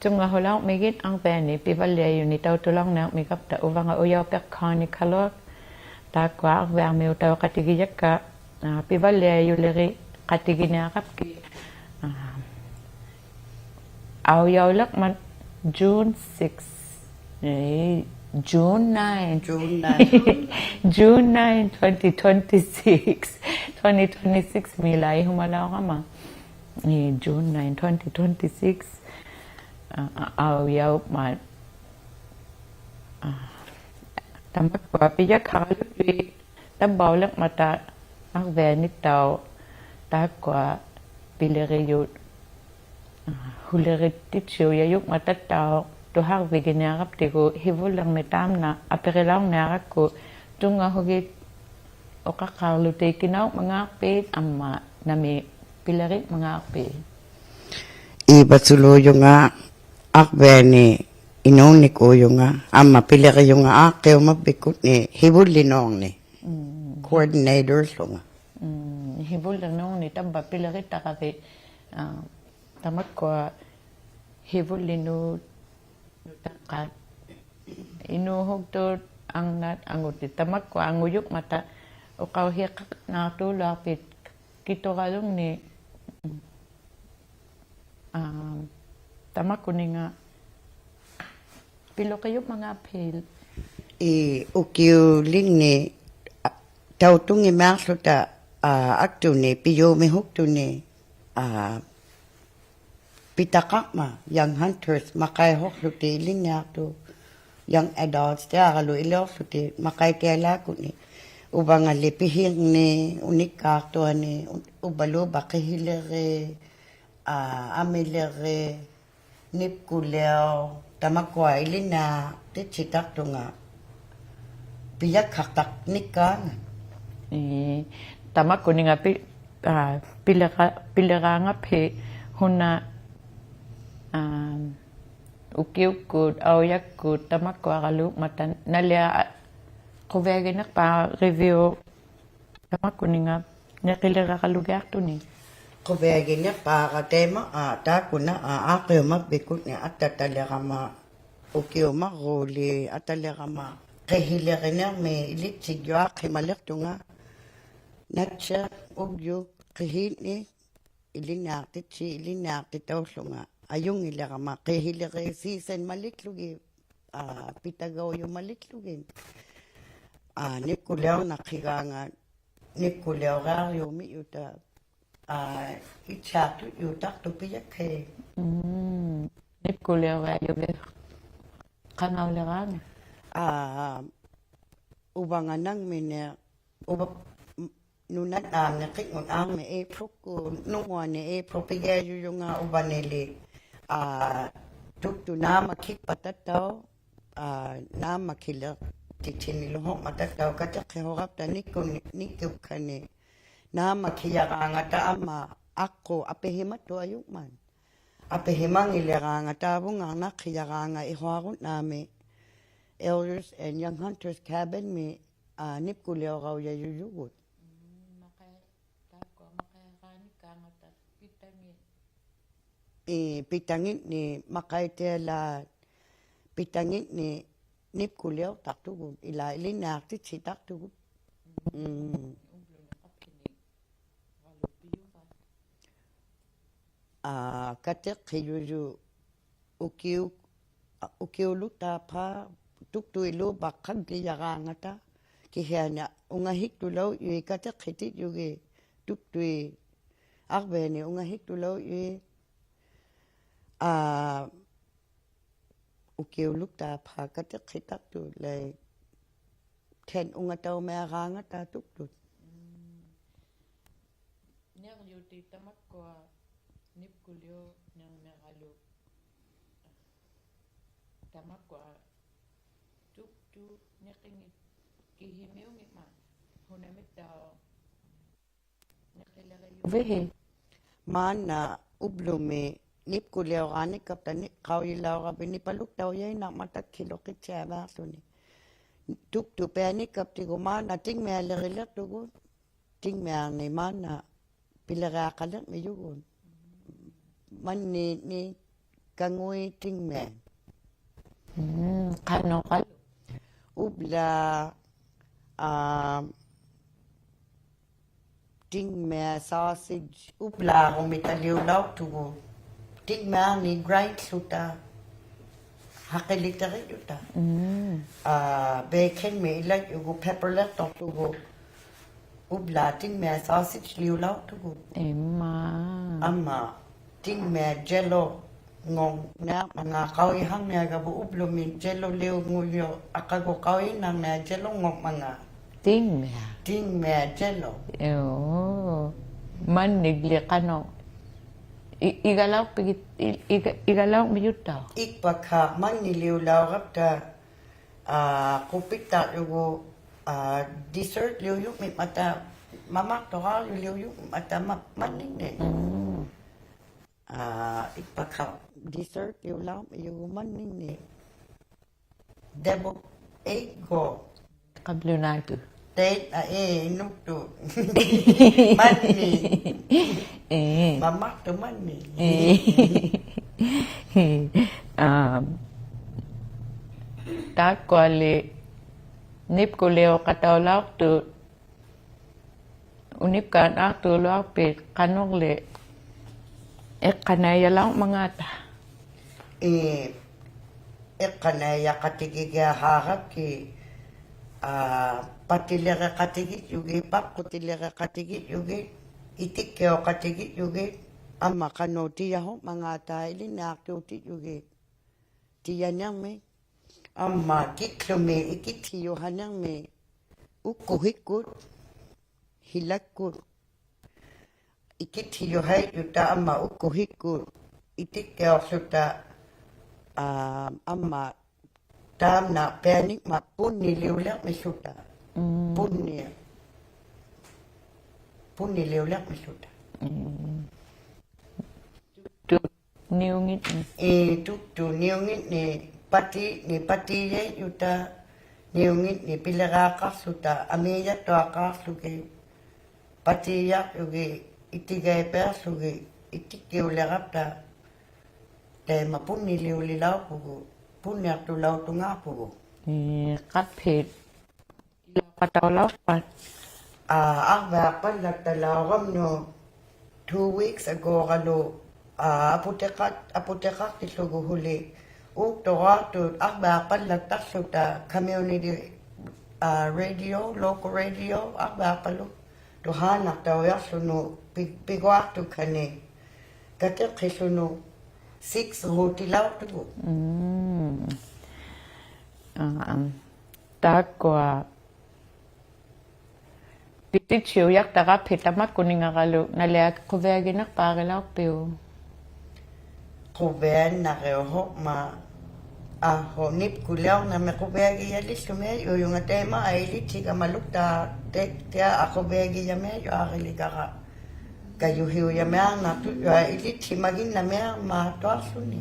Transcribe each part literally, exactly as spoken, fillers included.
ᑐᙵᓱᓚᐅᕐᒥᒋᑦ ᐊᕐᕕᐊᓂ ᐱᕙᓪᓕᐊᔪᓂᒃ ᑕᐅᑐᓚᐅᕐᓂᐊᕐᒥᒐᑉᑕ. ᐅᕙᖓ ᐅᔭᐅᐱᖅ Connie Kellogg, ᑕᒃᑯᐊ ᐊᕐᕕᐊᕐᒥᐅᑕᐅᖃᑎᒋᔭᒃᑲ, ᐋ, ᐱᕙᓪᓕᐊᔪᓕᕆᖃᑎᒋᓂᐊᕋᑉᑭᑦ, ᐋ, ᐊᐅᔭᐅᓕᕐᒪᑦ June six, ᐄ, June nine. June nine. June nine, twenty twenty-six. Twenty twenty-six-ᒥᓚ ᐃᓱᒪᓚᐅᕋᒪ. ᐄ, June nine, twenty twenty-six. ᐋ, ᐋ, ᐊᐅᔭᐅᒻᒪᑦ. ᐋ, ᑕᒪᒃᑯᐊ ᐱᔭᒃᓴᕋᓗᒃ ᑕᕝᕙᐅᓕᕐᒪᑕ ᐊᕐᕕᐊᓂᑦᑕᐅᖅ ᑖᒃᑯᐊ ᐱᓕᕆᔪᑦ, ᐋ, ᓱᓕᕆᑎᑦᓯᐅᔭᔪᖕᒪᑕᑦᑕᐅᖅ ᑐᓴᕐᕕᒋᓂᐊᕋᑉᑎᒍ ᓯᕗᓪᓕᕐᒥ ᑖᒻᓇ ᐊᐱᕆᓚᐅᕐᓂᐊᕋᒃᑯ ᑐᙵᓱᒋᑦ ᐅᖃᖅᑳᕐᓗᑎᑦ ᑭᓇᐅᖕᒪᖔᖅᐱᑦ ᐊᒻᒪ ᓇᒥ ᐱᓕᕆᖕᒪᖔᖅᐱᑦ. ᐄᕙᓱᓘᔪᖓ ᐊᕐᕕᐊᓂ ᐃᓅᓂᑰᔪᖓ ᐊᒻᒪ ᐱᓕᕆᔪᖓ ᐋᖅᑭᐅᒪᕝᕕᒃᑯᓐᓂ ᓯᕗᓪᓕᓅᕐᓂ. ᒻᒻ. Coordinator-ᖑᖓ. ᒻᒻ, ᓯᕗᓪᓕᓅᕐᓂ ᑕᕝᕙ ᐱᓕᕆᑦᑕᕋᕕᑦ, ᐋ, ᑕᒪᒃᑯᐊ ᓯᕗᓪᓕᓅ- ᓄᑕᖅᑲᑦ ᐃᓅᓱᒃᑐᑦ ᐊᕐᓇᑦ ᐊᖑᑎᑦ ᑕᒪᒃᑯᐊ ᐊᖑᔪᖕᒪᑕ ᐅᖃᐅᓯᖃᓈᖅᑑᓗᐊᖅᐱᑦ ᑭᑐᕋᓗᖕᓂ, ᐋ, ᑕᒪᒃᑯᓂᖓ ᐱᓗᕿᔪᖕᒪᖔᖅᐱᑦ. ᐄ ᐅᑭᐅᓕᖕᓂ, ᐋ, ᑕᐅᑐᙱᒥᐊᖅᖢᑕ, ᐋ, ᐊᒃᑐᓂ ᐱᔫᒥᓱᒃᑐᓂ, ᐋ, ᐱᑕᖃᕐᒪᑦ, young hunters, ᒪᖃᐃᓱᖅᖢᑎᒃ ᐃᓕᓐᓂᐊᖅᑐᑦ, young adults-ᑎᐊᕋᓗ ᐃᓕᐅᖅᖢᑎᒃ ᒪᖃᐃᑦᑎᐊᓛᒃᑯᓐᓂ. ᐅᕙᖓᓕ ᐱᓯᕐᓂᒃ, ᐅᓂᒃᑳᖅᑐᐊᓂᒃ, ᐅ-, ᐅᕝᕙᓘᕝᕙ ᕿᓯᓕᕆᒃ, ᐋ, ᐊᒥᓕᕆᒃ, ᓂᑉᑯᓕᐅᖅ, ᑕᒪᒃᑯᐊ ᐃᓕᓐᓂᐊᖅᑎᑦᓯᑕᖅᑐᖓ ᐱᔭᒃᓴᖅᑕᕐᓂᒃᑳᖓᑦ. ᐄ, ᑕᒪᒃᑯᓂᖓ ᐱ-, ᐋ, ᐱᓕᕋ-, ᐱᓕᕌᖓᑉᓯ ᓱᓇ, ᐋ, ᐅᑭᐅᒃᑯᑦ, ᐊᐅᔭᒃᑯᑦ, ᑕᒪᒃᑯᐊᕋᓗ ᒪᑕ ᓇᓕᐊ, ᐋ, ᖁᕕᐊᒋᓂᖅᐹᕆᕕᐅᒃ ᑕᒪᒃᑯᓂᖓ ᓂᕿᓕᕋᕋᓗᒋᐊᖅᑐᓂᒃ. ᖁᕕᐊᒋᓂᖅᐹᕋ ᑕᐃᒪ, ᐋ, ᑖᒃᑯᓇ, ᐋ, ᐋᖅᑭᐅᒪᕝᕕᒃᑯᓐᓂ ᐊᑦᑕᑕᓕᕋᒪ ᐅᑭᐅᒪᕐᕉᓕ ᐊᑕᓕᕋᒪ ᕿᓯᓕᕆᓂᕐᒥ ᐃᓕᑦᓯᔾᔪᐊᖅᓯᒪᓕᖅᑐᖓ. ᓇᑦᓯᖅ, ᐅᒡᔪᖅ, ᕿᓰᓐᓂᒃ ᐃᓕᓐᓂᐊᖅᑎᑦᓯ, ᐃᓕᓐᓂᐊᖅᑎᑕᐅᓪᓗᖓ. ᐊᔪᙱᓕᕋᒪ ᕿᓯᓕᕆ season-ᒪᓕᒃᖢᒋᑦ, ᐋ, ᐱᑕᒍᔪᒪᓕᒃᖢᒋᑦ. ᐋ, ᓂᑉᑯᓕᐅᕐᓇᖅᓯᒑᖓ, ᓂᑉᑯᓕᐅᕆᐊᕐᔫᒥᔪᑕ, ᐋ, ᐃᑦᓵᖅᑐᔫᑕᖅᑐᖅ ᐱᔭᒃᓰᑦ. ᒻᒻ. ᓂᑉᑯᓕᐅᕆᐊᔪᕕᖅ ᖃᖓᐅᓕᕌᖓᑦ. ᐋ, ᐅᕙᖓ ᓇᖕᒥᓂᖅ, ᐅᕙ-, ᓄᓇᓐᓈᕐᓂ ᕿᖕᖑᓐᓈᕐᒥ April-ᑯᑦ, ᓄᙳᐊᓂ April ᐱᒋᐊᔪᔪᖓ ᐅᕙᓂᓕ, ᐋ, ᑐᒃᑐ ᓈᒻᒪᑭᒃᐸᑕᑦᑕᐅᖅ, ᐋ, ᓈᒻᒪᑭᓕᖅᑎᑦᓯᓂᓗ ᓱᕐᒪᑕᑦᑕᐅᖅ ᑲᑎᖅᓯᓱᕋᑉᑕ ᓂᑯᓐ-, ᓂᑯᒃᑲᓂ. ᓈᒻᒪᑭᔭᕌᖓᑕ ᐊᒻᒪ ᐊᖅᑯᖅ ᐊᐱᓯᒪᑐᐊᔪᖕᒪᑦ. ᐊᐱᓯᒪᙱᓕᕌᖓᑦ ᑖᕗᖓᕐᓇᖅᓯᔭᕌᖓᑦ ᐃᓱᐊᕈᓐᓈᒥ Elders and Young Hunters Cabin-ᒥ, ᐋ, ᓂᑉᑯᓕᐅᕋᐅᔭᔪᔪᒍᑦ. ᒻᒻ, ᒪᖃᐃ-, ᑖᒃᑯᐊ ᒪᖃᐃᕌᓂᒃᑳᖓᑕ ᐱᑕᖏᑦ. ᐄ, ᐱᑕᖏᓐᓂᒃ ᒪᖃᐃᑦᑎᐊᓛᒃ, ᐱᑕᖏᓐᓂᒃ ᓂᑉᑯᓕᐅᖅᑕᖅᑐᒍᑦ, ᐃᓛ ᐃᓕᓐᓂᐊᖅᑎᑦᓯᑕᖅᑐᒍᑦ. ᒻᒻ. ᒻᒻ. ᐅᑉᓗᓂ ᖃᑉᓯᓂᒃ ᕋᓗ ᐱᔪᕙᑦ. ᐋ, ᑲᑎᖅᓯᔪᔪᖅ ᐅᑭᐅ-, ᐋ, ᐅᑭᐅᓗᒃᑖᖅᐹᖅ ᑐᒃᑐᐃᓘᕝᕙ ᖃᒡᒋᔭᕌᖓᑕ, ᑭᓯᐊᓂ ᐅᖓᓯᒃᑐᓚᐅᔪᐃᑦ ᑲᑎᖅᓯᑎᔾᔪᒋᑦ ᑐᒃᑐᐃᑦ ᐊᕐᕕᐊᓂ ᐅᖓᓯᒃᑐᓚᐅᔪᐃᑦ, ᐋ, ᐅᑭᐅᓗᒃᑖᖅᐹᖅ ᑲᑎᖅᓯᑕᖅᑐᖅ, like, ten ᐅᖓᑕᐅᒥᐊᕌᖓᑕ ᑐᒃᑐᑦ. ᒻᒻ. ᓂᕐᔪᑎᑦ ᑕᒪᒃᑯᐊ ᓂᑉᑯᓕᐅᕐᓂᕐᒥᕋᓗ ᑕᒪᒃᑯᐊ ᑐᒃᑐ ᓂᕿᖏᑦ ᑭᓯᒥᐅᖏᒻᒪ ᓱᓇᒥᑦᑕᐅᖅ ᓂᕿᓕᕆᔪᕕᓯ. ᒫᓐᓇ ᐅᑉᓗᒥ ᓂᑉᑯᓕᐅᕌᓂᒃᑲᑉᑕ ᓂ-, ᖃᐅᔨᓚᐅᕋᕕᑦ ᓂᐸᓗᒃᑕᐅᔭᐃᓐᓇᕐᒪᑕ ᑭᓗ ᕿᑦᓯᐊᕚᕐᓗᓂ. ᑐᒃᑐ ᐱᐊᓂᒃᑲᑉᑎᒍ ᒫᓐᓇ ᑎᖕᒥᐊᓕᕆᓕᖅᑐᒍᑦ. ᑎᖕᒥᐊᕐᓂᒃ ᒫᓐᓇ ᐱᓕᕆᐊᖃᓕᕐᒥᔪᒍᑦ. ᒪᓐᓂᖕᓂᒃ ᑲᖑᐃᑦ ᑎᖕᒥᐊᑦ. ᒻᒻ, ᖃᓄᖅ ᖃᓄᖅ. ᐅᑉᓛ, ᐋ, ᑎᖕᒥᐊᑦ sausage, ᐅᑉᓛᕈᒥᑕᓕᐅᓚᐅᖅᑐᒍᑦ. ᑎᖕᒥᐊᕐᓂᒃ grind-ᖦᖢᑕ. ᖃᖅᑭᓕᑎᕆᔪᑕ. ᒻᒻ. ᐋ, bacon-ᒥᒃ ᐃᓚᔪᒍᑦ, pepper-ᓕᖅᑐᖅᑐᒍᑦ. ᐅᑉᓛ ᑎᖕᒥᐊᑦ sausage-ᓕᐅᓚᐅᖅᑐᒍᑦ. ᐃᒻᒪ. ᐊᒻᒪ ᑎᖕᒥᐊᑦ Jell-ᐅᖑᕐᓂᐊᕐᒪᖔᑦ ᖃᐅᔨᓴᕐᓂᐊᒐᕗᑦ ᐅᑉᓗᒥ Jell-ᐅᓕᐅᖑᔪᖅ ᐊᖃᒍ ᖃᐅᔨᓐᓇᕐᓂᐊᑦ Jell-ᐅᖑᕐᒪᖔᑦ. ᑎᖕᒥᐊᑦ. ᑎᖕᒥᐊᑦ Jell-ᐅ. ᔫ. ᒪᓐᓂᒡᓕ ᖃᓄᖅ. ᐃ-, ᐃᒐᓚᐅᖅᐱᒋᑦ, ᐃ-, ᐃᒐ-, ᐃᒐᓚᐅᕐᒥᔪᑦᑕᐅᖅ. ᐃᒃᐸᒃᓴᖅ ᒪᓐᓂᓕᐅᓚᐅᕋᑉᑕ, ᐋ, ᖁᐱᑦᑕᕐᔪᒍᑦ, ᐋ, dessert-ᓕᐅᔪᖕᒥᒻᒪᑕ, ᒪᒪᖅᑐᕌᓗᓕᐅᔪᖕᒥᒻᒪᑕ ᒪ-, ᒪᓐᓂᖕᓂᒃ. ᒻᒻ. ᐋ, ᐃᒃᐸᒃᓴᖅ dessert-ᓕᐅᓚᐅᕐᒥᔪᒍᑦ ᒪᓐᓂᖕᓂᒃ. Deviled egg-ᒎᖅ. ᖃᑉᓗᓈᑐ. ᑕᐃ, ᐋ, ᐄ, ᓄᒃᑐ. ᒪᓐᓂᖕᓂᒃ. ᐄ. ᒪᒪᖅᑐ ᒪᓐᓂᖕᓂᒃ. ᐄ. ᐋ, ᑖᒃᑯᐊᓕ ᓂᑉᑯᓕᐅᖃᑕᐅᓚᐅᖅᑐᑦ ᐅᓂᒃᑳᓐᓈᖅᑑᓗᐊᖅᐱᑦ ᖃᓄᕐᓕ ᐃᖅᑲᓇᐃᔭᓚᐅᕐᒪᖔᑕ. ᐄ, ᐃᖅᑲᓇᐃᔭᖃᑎᒋᒋᐊᓵᕋᑉᑭᑦ, ᐋ, ᐸᑎᓕᕆᖃᑎᒋᔾᔪᒋᑦ, ᐸᖅᑯᑎᓕᕆᖃᑎᒋᔾᔪᒋᑦ, ᐃᑎᒃᑭᐅᖃᑎᒋᔾᔪᒋᑦ, ᐊᒻᒪ ᖃᓄᖅ ᑎᔭᓲᖕᒪᖔᑕ ᐃᓕᓐᓂᐊᖅᑑᑎᔾᔪᒋᑦ. ᑎᔭᓂᕐᒥᒃ. ᐊᒻᒪ ᑭᒡᓗᒥ ᐃᑭᑦᓯᔪᓴᓂᕐᒥᒃ ᐅᒃᑯᓯᒃᑯᑦ, ᓯᓚᒃᑯᑦ. ᐃᑭᑦᓯᔪᓴᐃᔾᔪᑕ ᐊᒻᒪ ᐅᒃᑯᓯᒃᑯᑦ, ᐃᑎᒃᑭᐅᖅᖢᑕ, ᐋ, ᐊᒻᒪ ᑖᒻᓇ ᐱᐊᓂᖕᒪᑦ ᐳᓐᓂᓕᐅᓕᕐᒥᖢᑕ. ᒻᒻ. ᐳᓐᓂ. ᐳᓐᓂᓕᐅᓕᕐᒥᖢᑕ. ᒻᒻ. ᑐ-, ᓂᐅᖏᓐᓂᒃ. ᐄ, ᑐᒃᑐ ᓂᐅᖏᓐᓂᒃ ᐸᑏ-, ᓂ ᐸᑏᔭᐃᔾᔪᑕ, ᓂᐅᖏᓐᓂᒃ ᐱᓕᕆᐊᖃᖅᖢᑕ, ᐊᒦᔭᑐᐊᖃᖅᖢᒋᑦ, ᐸᑏᔭᖅᖢᒋᑦ, ᐃᑎᒐᐃᐱᐊᖅᖢᒋᑦ, ᐃᑎᒃᑭᐅᓕᕋᑉᑕ, ᑕᐃᒪ ᐳᓐᓂᓕᐅᓕᓚᐅᖅᐳᒍᑦ, ᐳᓐᓂᐊᖅᑐᓚᐅᖅᑐᖔᖅᐳᒍᑦ. ᐄ, ᖃᑉᓯᑦ ᖃᑕᐅᓚᐅᖅᐸᑦ. ᐋ, ᐊᕐᕕᐊᖅᐸᓪᓚᒃᑕᓚᐅᕋᒻᓄᑦ two weeks ago-ᕌᓗ, ᐋ, ᐊᐳᑎᖃᖅ-, ᐊᐳᑎᖃᖅᑎᓪᓗᒍ ᓱᓕ. ᐆᒃᑐᕌᖅᑐᑦ ᐊᕐᕕᐊᖅᐸᓪᓚᒃᑕᖅᖢᑕ community, ᐋ, radio, local radio, ᐊᕐᕕᐊᖅᐸᓗᒃ. ᑐᓵᓇᖅᑕᐅᔭᖅᖢᓄᑦ ᐱ-, ᐱᒍᐊᖅᑐᒃᓴᓂᒃ. ᑲᑎᖅᓯᓱᓄᑦ six-ᕈᑎᓚᐅᖅᑐᒍᑦ. ᒻᒻ. ᐋ, ᐊᒻ. ᑖᒃᑯᐊ ᐱᑎᑦᓯᐅᔭᖅᑕᕋᑉᓯ ᑕᒪᒃᑯᓂᖓᕋᓗ ᓇᓕᐊᒃ ᖁᕕᐊᒋᓂᖅᐹᕆᓚᐅᖅᐱᐅᒃ? ᖁᕕᐊᓇᕆᐅᓲᖅ ᒪ, ᐊᕼᐅ, ᓂᑉᑯᓕᐅᕐᓂᕐᒥᒃ ᖁᕕᐊᒋᔭᓕᓱᒥᔪᔪᖓ ᑕᐃᒪ ᐊᐃ ᐃᓕᑦᓯᒐᒪᓗᒃᑖᑦ ᑕᐃ-, ᑕᐃᔭ ᖁᕕᐊᒋᔭᒥᔪᐊᕆᓕᒐᕋ. ᑲᔪᓯᐅᔭᒥᐊᕐᓇᖅᑐᔪᐊ ᐃᓕᑦᓯᒪᒋᓐᓇᒥᐊᕐᒪᑐᐊᖅᖢᓂ.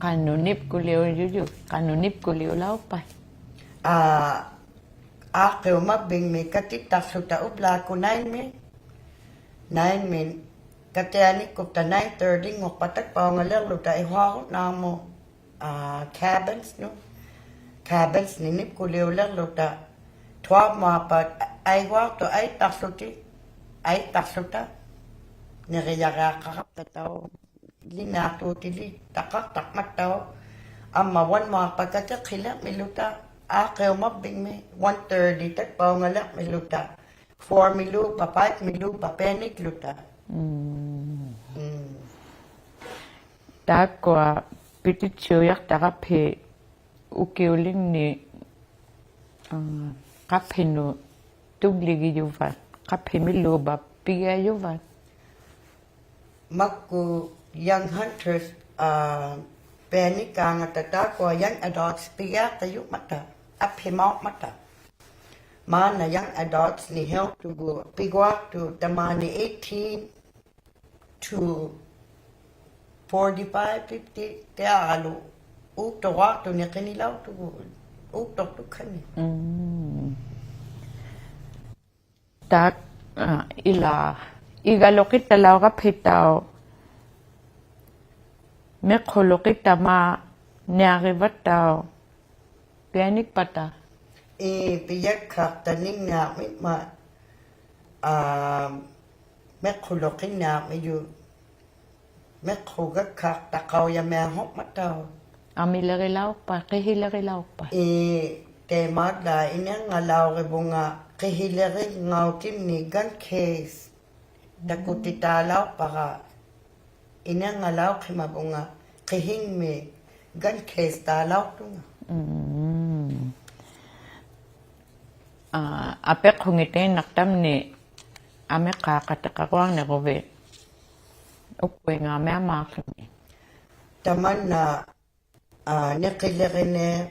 ᖃᓄᖅ ᓂᑉᑯᓕᐅᔪᔪᖅ, ᖃᓄᖅ ᓂᑉᑯᓕᐅᓚᐅᖅᐸᑦ? ᐋ, ᐋᖅᑭᐅᒪᕝᕕᖕᒥ ᑲᑎᑦᑕᖅᖢᑕ ᐅᑉᓛᒃᑯᑦ nine-ᒥ. Nine-ᒥ ᑲᑎᐊᓂᒃᑯᑉᑕ nine thirty-ᙳᖅᐸᑦ ᑕᒃᐸᐅᖓᓕᕐᓗᑕ ᐃᓱᐊᕈᓐᓈᕐᒧᑦ, ᐋ, cabins-ᓄᑦ. Cabins-ᓂ ᓂᑉᑯᓕᐅᓕᕐᓗᑕ twelve-ᒧᐊᖅᐸᑦ ᐊᐃᒍᐊᖅᑐᑦ eight-ᑕᖅᖢᑎᒃ, eight-ᑕᖅᖢᑕ. ᓂᕆᔭᕆᐊᖃᖅᐸᑕᐅ ᓕᓐᓂᐊᖅᑑᑎᓕᖅᑕᖃᖅᑕᕐᒪᑦᑕᐅᖅ. ᐊᒻᒪ one-ᒧᐊᖅᐸᑦ ᑲᑎᖅᓯᓕᕐᒥᓗᑕ, ᐋᖅᑭᐅᒪᕝᕕᖕᒥ one thirty ᑕᒃᐸᐅᖓᓕᕐᒥᓗᑕ, four-ᒥᓘᒃᐸ, five-ᒥᓘᒃᐸ ᐱᐊᓂᒡᓗᑕ. ᒻᒻ. ᒻᒻ. ᑖᒃᑯᐊ ᐱᑎᑦᓯᐅᔭᖅᑕᕋᑉᓯ ᐅᑭᐅᓕᖕᓂᒃ, ᐋ, ᖃᑉᓯᓄᑦ ᑐᒡᓕᒋᔪᕙᑦ, ᖃᑉᓯᒥᓘᕝᕙ ᐱᒋᐊᔪᕙᑦ? ᒪᒃᑯ young hunters, aa, pianikkaangata taakkua young adults pigiaqtajuqmata, aphimauqmata. Maanna young adults-ni hiuqtugut piguaqtut tamaani eighteen to forty-five, fifty, tiaralu uukturuaqtuni qinilauqtugut, uuktuqtukhani. Mm. Taak, aa, ilaa, igaluqittalauqaphitauq, miqhuluqitamaaniarivattauq, pianikpata. Ii, pijakkaqtaninniarmimmat, aa, miqhuluqinniarmijut, miqhugakkaqtaqaujamiahungmatauq. Amilerilauqpat, qihilerilauqpat? Ii, taimaallaa inirngalaurivunga qihilirinngautinni gun case. Takutitaalauqpara inirngalauqhimavunga qihingmi gun case-taalauqtunga. Mm. Aa, apiqhungitiinnaqtamni amiqaaqatiqaruarniruvit ukkuingaamiamaarluni. Tamanna, aa, niqiliriniq,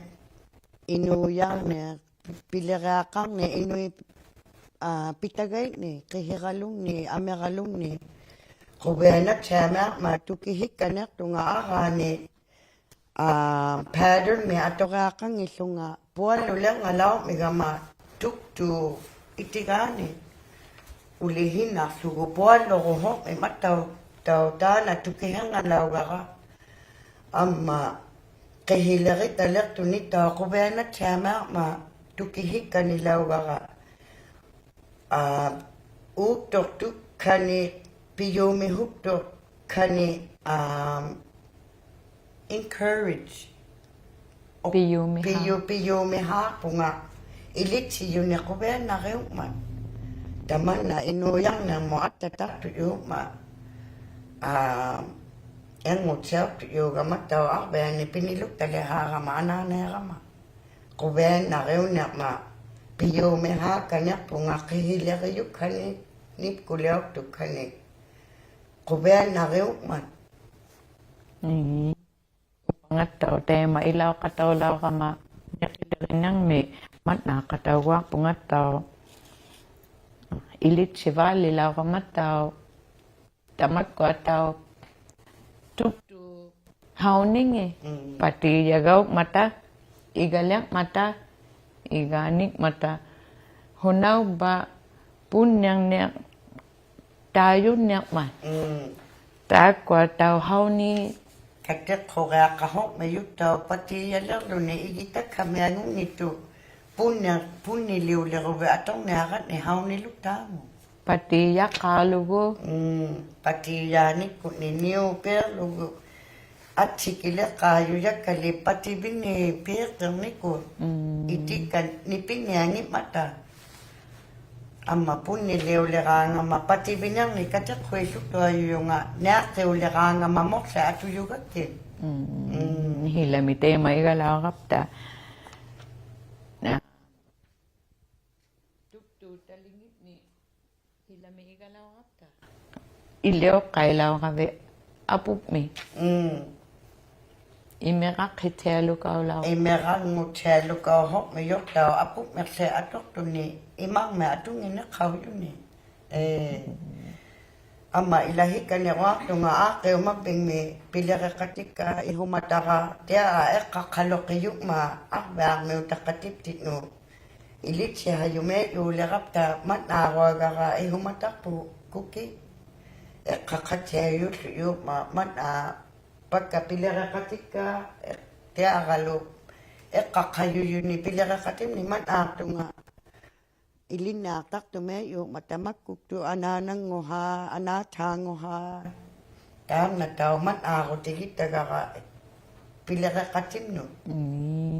inuujarniq, piliriaqarniq, inuit, aa, pitagaitniq, qihiralungniq, amiralungniq, quvianattiamiarmat tukihikkaniqtunga araani, aa, pattern-mi aturiaqanngillunga puallulirngalaurmigama tuktuut itigaani. Ulihinnaqługu pualluruhungmimattauq, tauq taanna tukihirngalaugara. Amma qihiliritaliqtunitauq quvianattiamiarmat tukihikkannilaugara. Aa, uuktuqtukhani, pijuumihuktukhani, aa, encourage. Pijuumihaaq. Piju-, pijuumihaaqpunga ilitsijuni quvianariungmat. Tamanna inuujarnirmut attataqtujuungmat. Aa, irnguttiaqtujuugamattauq arviani piniluktalihaaramma anaanairamma. Quvianariunniqmat pijuumihaakkaniqpunga qihilirijukhani, nipkuliuqtukhani. Quvianariungmat. Mm. Upangattauq taima ilauqataulaurama niqiliriniqmi matnaaqatauguaqpungattauq. Ilitsivaalilauramattauq. Tamakkuattauq tuktuut hauningi. Mm. Patiijagaukmata, igaliqmata, igaanikmata. Hunauvva punnirniq taajunniqmat. Mm. Taakkuattauq haunii. Katiqhuriaqahungmijuttauq patiijalirluni igitakhamiangunngittuq. Punni-, punniliuliruvit aturniaratni haunilutaamu. Patiijaqaalugu. Mm, patiijaanikkunni niupiirlugu. Atsikiliqaajujakkali pativini piiqirnikut. Mm. Itikka nipiniangimmata. Amma punniliuliraangama pativinirnik katiqhuillutuajujunga niaqiuliraangama murli atujugakkit. Mm. Mm. Hilami taima igalaurapta. Na. Tuktuut talingitni hilami igalaurapta. Iliuqqailauravit apupmi. Mm. Imiraqhittialukaulauq. Imirannguttialukauhungmijuttauq apupmirli atuqtuni imarmi atunginiqhaujuni. Ee. Amma ilahikkaniruaqtunga aaqqiumavvingmi piliriqatikka ihumatara tiaa iqqaqhaluqijungmat arviarmiutaqatiptinut. Ilitsihajumijuulirapta matnaaruagara ihumataqpuq kuki. Iqqaqattiajujujungmat matnaa pakka piliriqatikka tiaralu iqqaqhajujuni piliriqatimni matnaaqtunga. Ilinniaqtaqtumijuungmat tamakkuktut anaanannguhaa, anaataannguhaa. Taamna tauq matnaarutigittagara piliriqatimnut. Mm.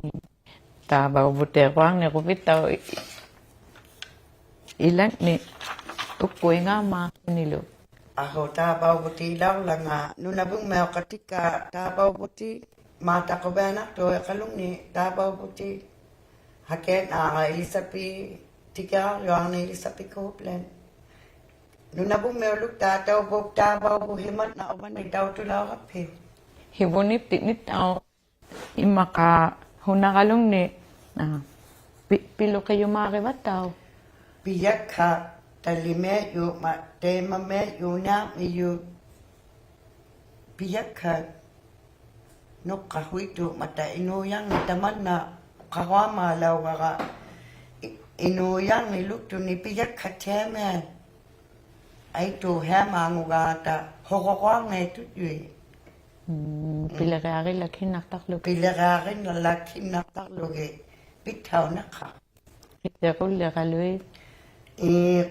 Taavauvutiruarniruvittauq i-, ilangni ukkuingaamaarlunilu. Ahu, taavauvutilaurlanga nunavungmiuqatikka taavauvuti maata quvianaqtuiqalungni taavauvuti. Hakiannaara Elisabeth, tikirarjuarni Elisabeth Copeland. ᓄᓇᕗᒻᒥᐅᓗᒃᑖᑦ ᑕᐅᕗᒃᑖᕙᐅᕗᑦ ᕼᐃᒪᓐᓇᐅᕙᓂ ᑕᐅᑐᓚᐅᕋᑉᓯ. ᕼᐃᕗᓂᑉᑎᖕᓂᑦᑕᐅᖅ ᐃᒻᒪᖄ ᕼᐅᓇᕋᓗᖕᓂ, ᐋ, ᐱ-, ᐱᓗᕿᔪᒫᕆᕙᑦᑕᐅᖅ. ᐱᔭᒃᓴᖅ ᑕᓕᒥᔪᖕᒪᑦ, ᑕᐃᒪᒥᔪᖅ ᓂᐊᕐᒥᔪᖅ. ᐱᔭᒃᓴᖅ ᓄᖅᑲᖁᐃᑦᑑᖕᒪᑕ ᐃᓅᔭᕐᓂᒃ ᑕᒪᓐᓇ ᖃᕈᐊᒫᓚᐅᕋᕋ ᐃ-, ᐃᓅᔭᕐᓂᓗᒃᑐᓂ ᐱᔭᒃᓴᑦᑎᐊᒥᐊᑦ. ᐊᐃᑦᑑᕼᐃᐊᒫᖑᒐᑦᑕ ᓱᕈᕈᐊᕐᖓᐃᑦᑐᔪᐃᑦ. ᒻᒻ, ᐱᓕᕆᐊᕆᓚᒃᓯᓐᓇᖅᑕᕐᓗᒍ. ᐱᓕᕆᐊᕆᓚᒃᓯᓐᓇᖅᑕᕐᓗᒋᑦ ᐱᑦᓴᐅᓐᓇᖅᓴᖅ. ᑭᑦᑎᕈᓪᓕᕋᓗᐃᑦ. ᐄ,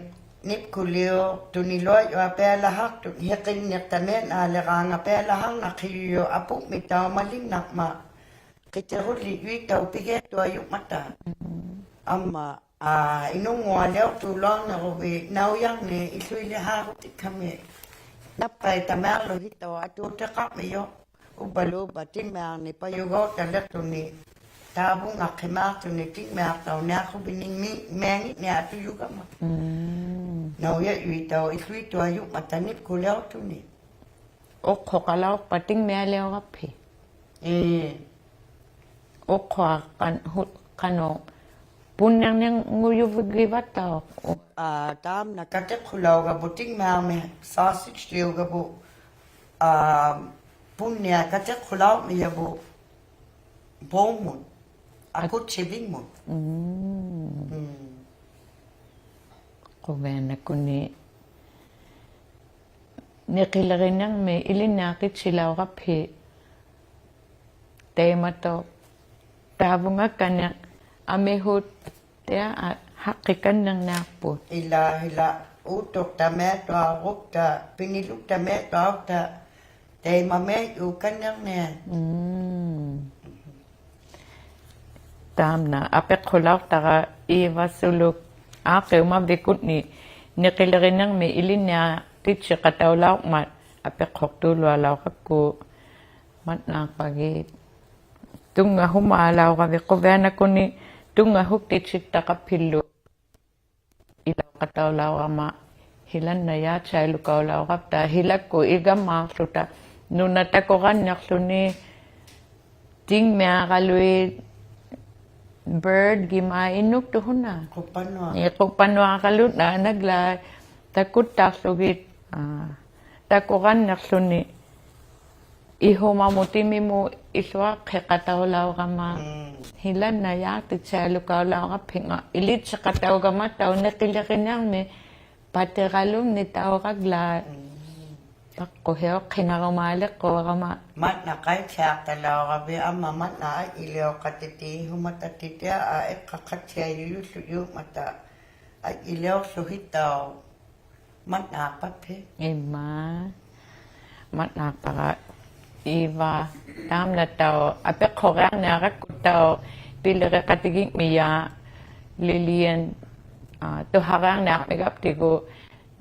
ᓂᑉᑯᓕᐅᖅᑐᓂᓗᐊᔪᐊᐱᐊᓚᖃᖅᑐᑦ ᓯᕿᓐᓂᖅᑕᒥᐊᓐᓈᓕᕌᖓ ᐱᐊᓚᖃᕐᓇᕿᔪᔪᖅ ᐊᐳᖕᒥᑦᑕᐅᒪᓕᓐᓇᕐᒪᑦ. ᑭᑦᑎᕈᓪᓕᔪᐃᑦᑕᐅᖅ ᐱᒋᐊᖅᑐᐊᔪᖕᒪᑕ. ᒻᒻ. ᐊᒻᒪ, ᐋ, ᐃᓄᙳᐊᓕᐅᖅᑑᓗᐊᕐᓂᕈᕕᑦ ᓇᐅᔭᕐᓂᒃ ᐃᖢᐃᓕᓵᕈᑎᒃᓴᒥᒃ. ᓇᑉᐸᐃᑕᒥᐊᕐᓗᓯᑦᑕᐅᖅ ᐊᑑᑎᖃᕐᒥᔪᖅ. ᐅᕝᕙᓘᕝᕙ ᑎᖕᒥᐊᕐᓂᒃ ᐸᔪᒎᖅᑕᓕᖅᑐᓂ, ᑖᕗᖓᖅᓯᒫᖅᑐᓂ ᑎᖕᒥᐊᖅᑕᐅᓂᐊᖁᕕᓂᖕᒥ-, ᒥᐊᖏᓐᓂᐊᑐᔪᒐᒪ. ᒻᒻ. ᓇᐅᔭᔪᐃᑦᑕᐅᖅ ᐃᖢᐃᑦᑐᐊᔪᖕᒪᑕ ᓂᑉᑯᓕᐅᖅᑐᓂ. ᐅᖅᓱᖃᓚᐅᖅᐸᑦ ᑎᖕᒥᐊᓕᐅᕋᑉᓯ. ᐄ. ᐅᖅᓱᐊᖅ ᖃᓄ-, ᖃᓄᖅ ᐳᓐᓂᕐᓂᖑᔪᕕᒋᕙᑦᑕᐅᖅ. ᐋ, ᑖᒻᓇ ᑲᑎᖅᓱᓚᐅᕋᕗᑦ ᑎᖕᒥᐊᕐᒥᒃ ᓴᓯᑦᑎᐅᒐᕗᑦ, ᐋ, ᐳᓐᓂᐊ ᑲᑎᖅᓱᓚᐅᕐᒥᔭᕗᑦ ᐴᒻᒧᑦ, ᐊᑯᑦᓯᕕᖕᒧᑦ. ᒻᒻ. ᒻᒻ. ᖁᕕᐊᓇᒃᑯᓐᓂ ᓂᕿᓕᕆᓂᕐᒥᒃ ᐃᓕᓐᓂᐊᖅᑎᑦᓯᓚᐅᕋᑉᓯ ᑕᐃᒪᑐᖅ ᑖᕗᖓᒃᑲᓐᓂᖅ ᐊᒥᓱᑦᑎᐊᖅ ᓴᖅᑭᒃᑲᓐᓂᕐᓂᐊᖅᐳᑦ. ᐃᓛ, ᐃᓛ, ᐆᑦᑐᖅᑕᒥᐊᑐᐊᕈᑦᑕ, ᐱᓂᓗᒃᑕᒥᐊᑐᐊᕈᑦᑕ, ᑕᐃᒪᒥᔪᒃᑲᓐᓂᕐᓂᐊᑦ. ᒻᒻ. ᑖᒻᓇ ᐊᐱᖅᓱᓚᐅᖅᑕᕋ ᐄᕙ ᓱᓗᒃ ᐋᖅᑭᐅᒪᕕᒃᑯᓐᓂ ᓂᕿᓕᕆᓂᕐᒥᒃ ᐃᓕᓐᓂᐊᖅᑎᑦᓯᖃᑕᐅᓚᐅᕐᒪᑦ ᐊᐱᖅᓱᖅᑑᓗᐊᓚᐅᕋᒃᑯ ᒪᑦᓈᖅᐸᒋᑦ. ᑐᙵᓱᒫᓚᐅᕋᕕᑦ ᖁᕕᐊᓇᒃᑯᓐᓂ ᑐᙵᓱᒃᑎᑦᓯᑦᑕᖃᑉᓯᓪᓗ. ᐃᓚᐅᖃᑕᐅᓚᐅᕋᒪ ᓯᓚᓐᓇᔮᑦᓴᐃᓗᑲᐅᓚᐅᕋᑉᑕ ᓯᓚᒃᑯᑦ ᐃᒐᒫᖅᖢᑕ ᓄᓇ ᑕᑯᕋᓐᓂᖅᖢᓂ ᑎᖕᒥᐊᕋᓗᐃᑦ bird-ᒋᒪ ᐃᓄᒃᑐᖅ ᓱᓇ. ᖁᑉᐸᓄᐊ. ᐄ, ᖁᑉᐸᓄᐊᕋᓗ ᓈᓇᒡᓛᒃ ᑕᑯᑦᑕᖅᖢᒋᑦ, ᐋ, ᑕᑯᕋᓐᓂᖅᖢᓂ ᐃᓱᒪᒧᑦ ᑎᒥᒧᑦ ᐃᓱᐊᖅᓯᖃᑕᐅᓚᐅᕋᒪ. ᒻᒻ. ᓯᓚᓐᓇᔮᖅᑎᑦᓴᐃᓗᑲᐅᓚᐅᕋᑉᓯᖓ ᐃᓕᑦᓯᖃᑕᐅᒐᒪᑦᑕᐅᖅ ᓂᕿᓕᕆᓂᕐᒥᒃ ᐸᑎᕋᓗᖕᓂᖅᑕᐅᕋᒡᓛᒃ. ᒻᒻ. ᑕᒃᑯᓯᐅᖅᓯᓇᕈᒫᓕᖅᑯᕋᒪ. ᒪᑦᓇ ᖃᐃᑦᓯᐊᖅᑕᓚᐅᕋᕕᑦ ᐊᒻᒪ ᒪᑦᓇ ᐊᔾᔨᓕᐅᖃᑎᑦᑎ ᓱᒪᑕᑎᑦᑎᐊ ᐊ ᐃᖅᑲᖃᑦᓯᐊᔪᔪᓪᓗᔪᖕᒪᑕ ᐊᔾᔨᓕᐅᖅᖢᓯᑦᑕᐅᖅ. ᒪᑦᓈᖅᐸᑉᓯ. ᐃᒫ. ᒪᑦᓈᖅᐸᕋ ᐃᕙ, ᑖᒻᓇᑦᑕᐅᖅ ᐊᐱᖅᓱᕆᐊᕐᓂᐊᕋᒃᑯᑦᑕᐅᖅ ᐱᓕᕆᖃᑎᒋᖕᒥᔮ ᓕᓕᐊᓐ, ᐋ, ᑐᓴᕆᐊᕐᓂᐊᕐᒥᒐᑉᑎᒍ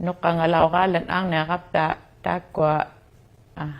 ᓄᖅᑲᖓᓚᐅᕌᓚᓐ ᐋᕐᓂᐊᕋᑉᑕ ᑖᒃᑯᐊ, ᐋ,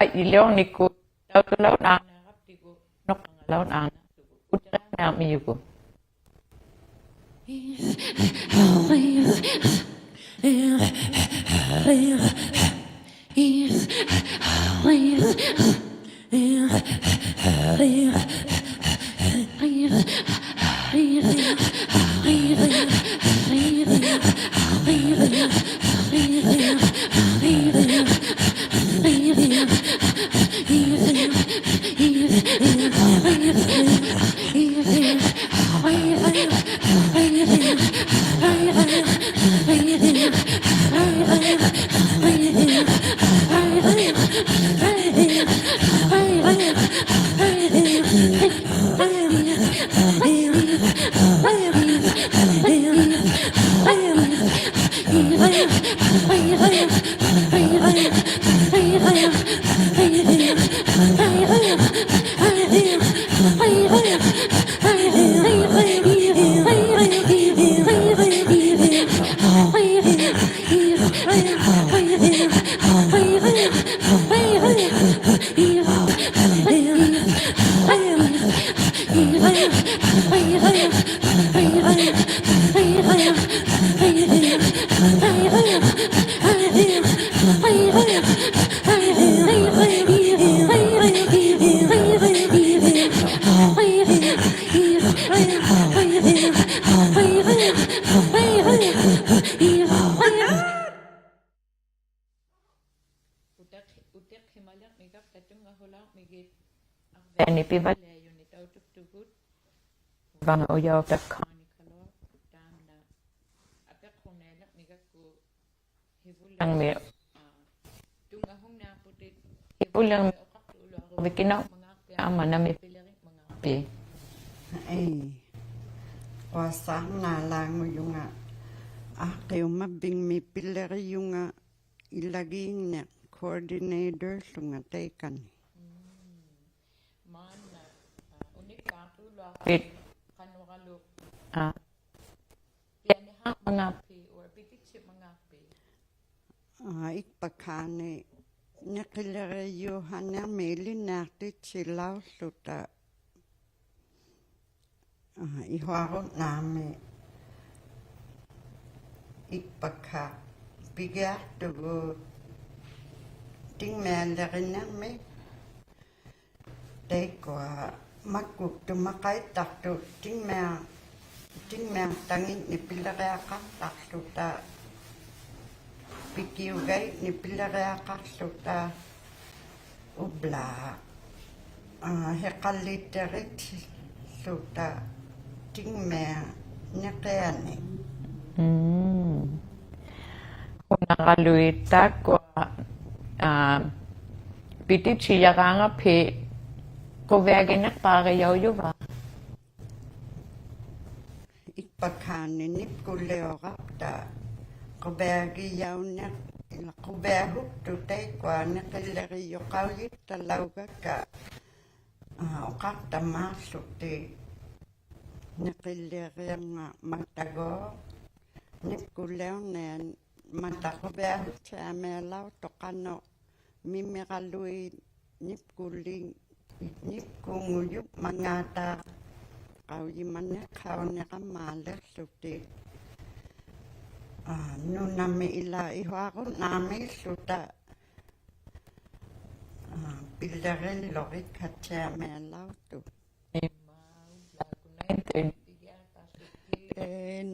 ᐊᔾᔨᓕᐅᕐᓂᒃᑯᑦ ᑕᐅᑐᓚᐅᓐ ᐋᕐᓂᐊᕋᑉᑎᒍ ᓄᖅᑲᖓᓚᐅᓐ ᐋᕐᓂᐊᖅᑐᒍ ᐅᑎᕆᐊᕐᓂᐊᕐᒥᔪᒍᑦ. ᐅᑎᖅ-, ᐅᑎᖅᓯᒪᓕᕐᒥᒐᑉᑕ ᑐᙵᓱᓚᐅᕐᒥᒋᑦ ᐊᕐᕕᐊᓂ ᐱᕙᓪᓕᐊᔪᓂᒃ ᑕᐅᑐᒃᑐᒍᑦ. ᐅᕙᖓ ᐅᔭᐅᑕᒃ ᖃᓂᑲᓗᐊᖅ ᑖᒻᓇ ᐊᐱᖅᓱᕐᓂᐊᓕᕐᒥᒐᒃᑯ ᓯᕗᓪᓕᕐᒥ, ᐋ, ᑐᙵᓱᕐᓂᐊᖅᐳᑎᑦ ᓯᕗᓪᓕᕐᒥ ᐅᖃᖅᑐᓗᐊᕈᕕᑦ ᑭᓇᐅᒻᒪᖔᖅᐱᑦ ᐊᒻᒪ ᓇᒥ ᐱᓕᕆᖕᒪᖔᖅᐱᑦ. ᐄ. ᐅᐊᓵᕐᓇᓚᖑᔪᖓ ᐋᖅᑭᐅᒪᕝᕕᖕᒥ ᐱᓕᕆᔪᖓ ᐃᓚᒌᖕᓂᖅ coordinator-ᖑᖓ ᑕᐃᑲᓂ. ᒻᒻ. ᒫᓐᓇ, ᐋ, ᐅᓂᒃᑳᖅᑑᓗᐊᖅᐱᑦ ᖃᓄᕌᓗᒃ, ᐋ, ᐱᐊᓂᓵᕐᒪᖔᖅᐱᑦ or ᐱᑎᑦᓯᒪᖔᖅᐱᑦ? ᐋ, ᐃᒃᐸᒃᓵᓂ ᓂᕿᓕᕆᔪᓴᓂᕐᒥᒃ ᐃᓕᓐᓂᐊᖅᑎᑦᓯᓚᐅᖅᖢᑕ, ᐋ, ᐃᓱᐊᕈᓐᓇᒥ ᐃᒃᐸᒃᓵᖅ ᐱᒋᐊᖅᑐᒍᑦ ᑎᖕᒥᐊᓕᕆᓂᕐᒥᒃ. ᑕᐃᒃᑯᐊ ᒪᒃᑯᒃᑐᒪᖃᐃᑦᑕᖅᑐᑦ ᑎᖕᒥᐊ-, ᑎᖕᒥᐊᖅᑕᖏᓐᓂᒃ ᐱᓕᕆᐊᖃᖅᑕᖅᖢᑕ, ᐱᑭᐅᒐᐃᓐᓂᒃ ᐱᓕᕆᐊᖃᖅᖢᑕ, ᐅᑉᓛᖅ, ᐋ, ᓯᖃᓕᑎᕆᑦᓱᑕ ᑎᖕᒥᐊᖅ ᓂᕿᐊᓂᒃ. ᒻᒻ. ᓱᓇᕋᓗᐃᑦ ᑖᒃᑯᐊ, ᐋ, ᐱᑎᑦᓯᔭᕌᖓᑉᓯ ᖁᕕᐊᒋᓂᖅᐹᕆᔭᐅᔪᕙ? ᐃᒃᐸᒃᓵᓂ ᓂᑉᑯᓕᐅᕋᑉᑕ ᖁᕕᐊᒋᔭᐅᓂᖅ, ᐃᓛ ᖁᕕᐊᓱᒃᑐᑦ ᑕᐃᒃᑯᐊ ᓂᕿᓕᕆᔪᖃᐅᔨᑦᑕᓚᐅᒐᒃᑲ, ᐋ, ᐅᖃᖅᑕᒫᖅᖢᑎᒃ ᓂᕿᓕᕆᖓᒪᑕᒎᖅ ᓂᑉᑯᓕᐅᕐᓂᐊᖅ ᒪᑕ ᖁᕕᐊᓱᑦᓯᐊᒥᐊᓚᐅᖅᑐᖅ ᖃᓄᖅ ᒥᒥᕋᓗᐃᑦ ᓂᑉᑯᓕ-, ᓂᑉᑯᖑᔪᖕᒪᖔᑕ ᖃᐅᔨᒪᓂᖅᓴᐅᓂᕋᒻᒫᓕᖅᖢᑎᒃ. ᐋ, ᓄᓇᒥ ᐃᓛ ᐃᓱᐊᕈᓐᓇᕐᒦᖢᑕ, ᐋ, ᐱᓕᕆᓗᕆᒃᓴᑦᓯᐊᒥᐊᓚᐅᖅᑐᖅ. ᐄ, nine thirty. ᐄ,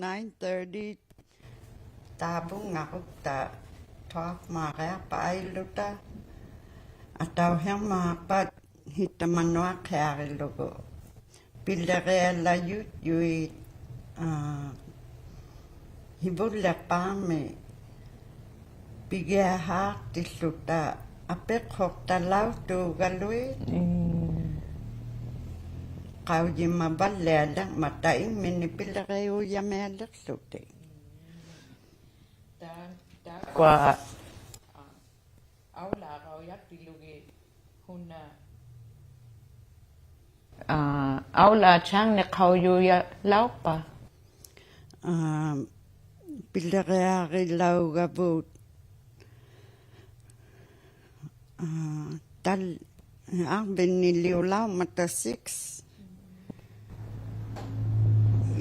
nine thirty ᑕᕝᕗᖓᕈᑉᑕ twelve-ᒫᕆᐊᖅᐸᑦ ᐊᐃᓪᓗᑕ. ᐊᑕᐅᓯᕐᒫᖅᐸᑦ ᓯᑕᒪᓄᐊᕿᐊᕆᓗᒍ. ᐱᓕᕆᐊᓚᔪᔾᔪᐃᑦ, ᐋ, ᓯᕗᓪᓕᖅᐹᒥ ᐱᒋᐊᓵᖅᑎᓪᓗᑕ ᐊᐱᖅᓱᖅᑕᓚᐅᖅᑑᒐᓗᐃᑦ. ᒻᒻ. ᖃᐅᔨᒪᕙᓪᓕᐊᓕᕐᒪᑕ ᐃᖕᒥᓂᒃ ᐱᓕᕆᐅᔭᒥᐊᓕᖅᖢᑎᒃ. ᑖ-, ᑖᒃᑯᐊ, ᐋ, ᐊᐅᓚᕋᐅᔭᖅᑎᓪᓗᒋᑦ ᓱᓇ, ᐋ, ᐊᐅᓚᑦᓯᐊᕐᓂᖅᓴᐅᔪᔭᓚᐅᖅᐸ? ᐋ, ᐱᓕᕆᐊᕆᓚᐅᒐᕗᑦ, ᐋ, ᑕᓪ-, ᐊᕐᕕᓐᓂᓕᐅᓚᐅᕐᒪᑕ six.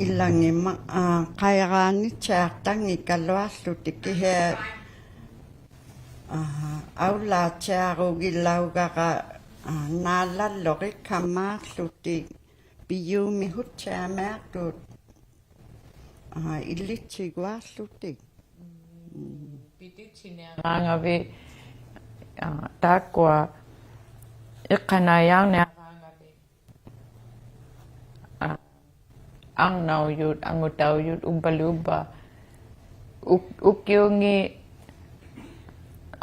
ᐃᓚᖏᑦ ᒪ-, ᐋ, ᖃᐃᕌᓂᑦᓯᐊᖅᑕᙱᒃᑲᓗᐊᖅᖢᑎᒃ ᑭᓯᐊ, ᐋ, ᐊᐅᓚᑦᓯᐊᕈᒋᓚᐅᒐᕋ, ᐋ, ᓈᓚᓪᓗᕆᒃᓴᒻᒫᖅᖢᑎᒃ ᐱᔪᒥᓱᑦᓯᐊᒥᐊᖅᑐᑦ, ᐋ, ᐃᓕᑦᓯᒍᐊᖅᖢᑎᒃ. ᐱᑎᑦᓯᓂᐊᕌᖓᕕᑦ, ᐋ, ᑖᒃᑯᐊ ᐃᖅᑲᓇᐃᔮᕐᓂᐊᕌᖓᕕᑦ, ᐋ, ᐊᕐᓇᐅᔪᑦ, ᐊᖑᑕᐅᔪᑦ, ᐅᕝᕙᓗ ᐅᕝᕙ, ᐅᒃ-, ᐅᑭᐅᖏᑦ,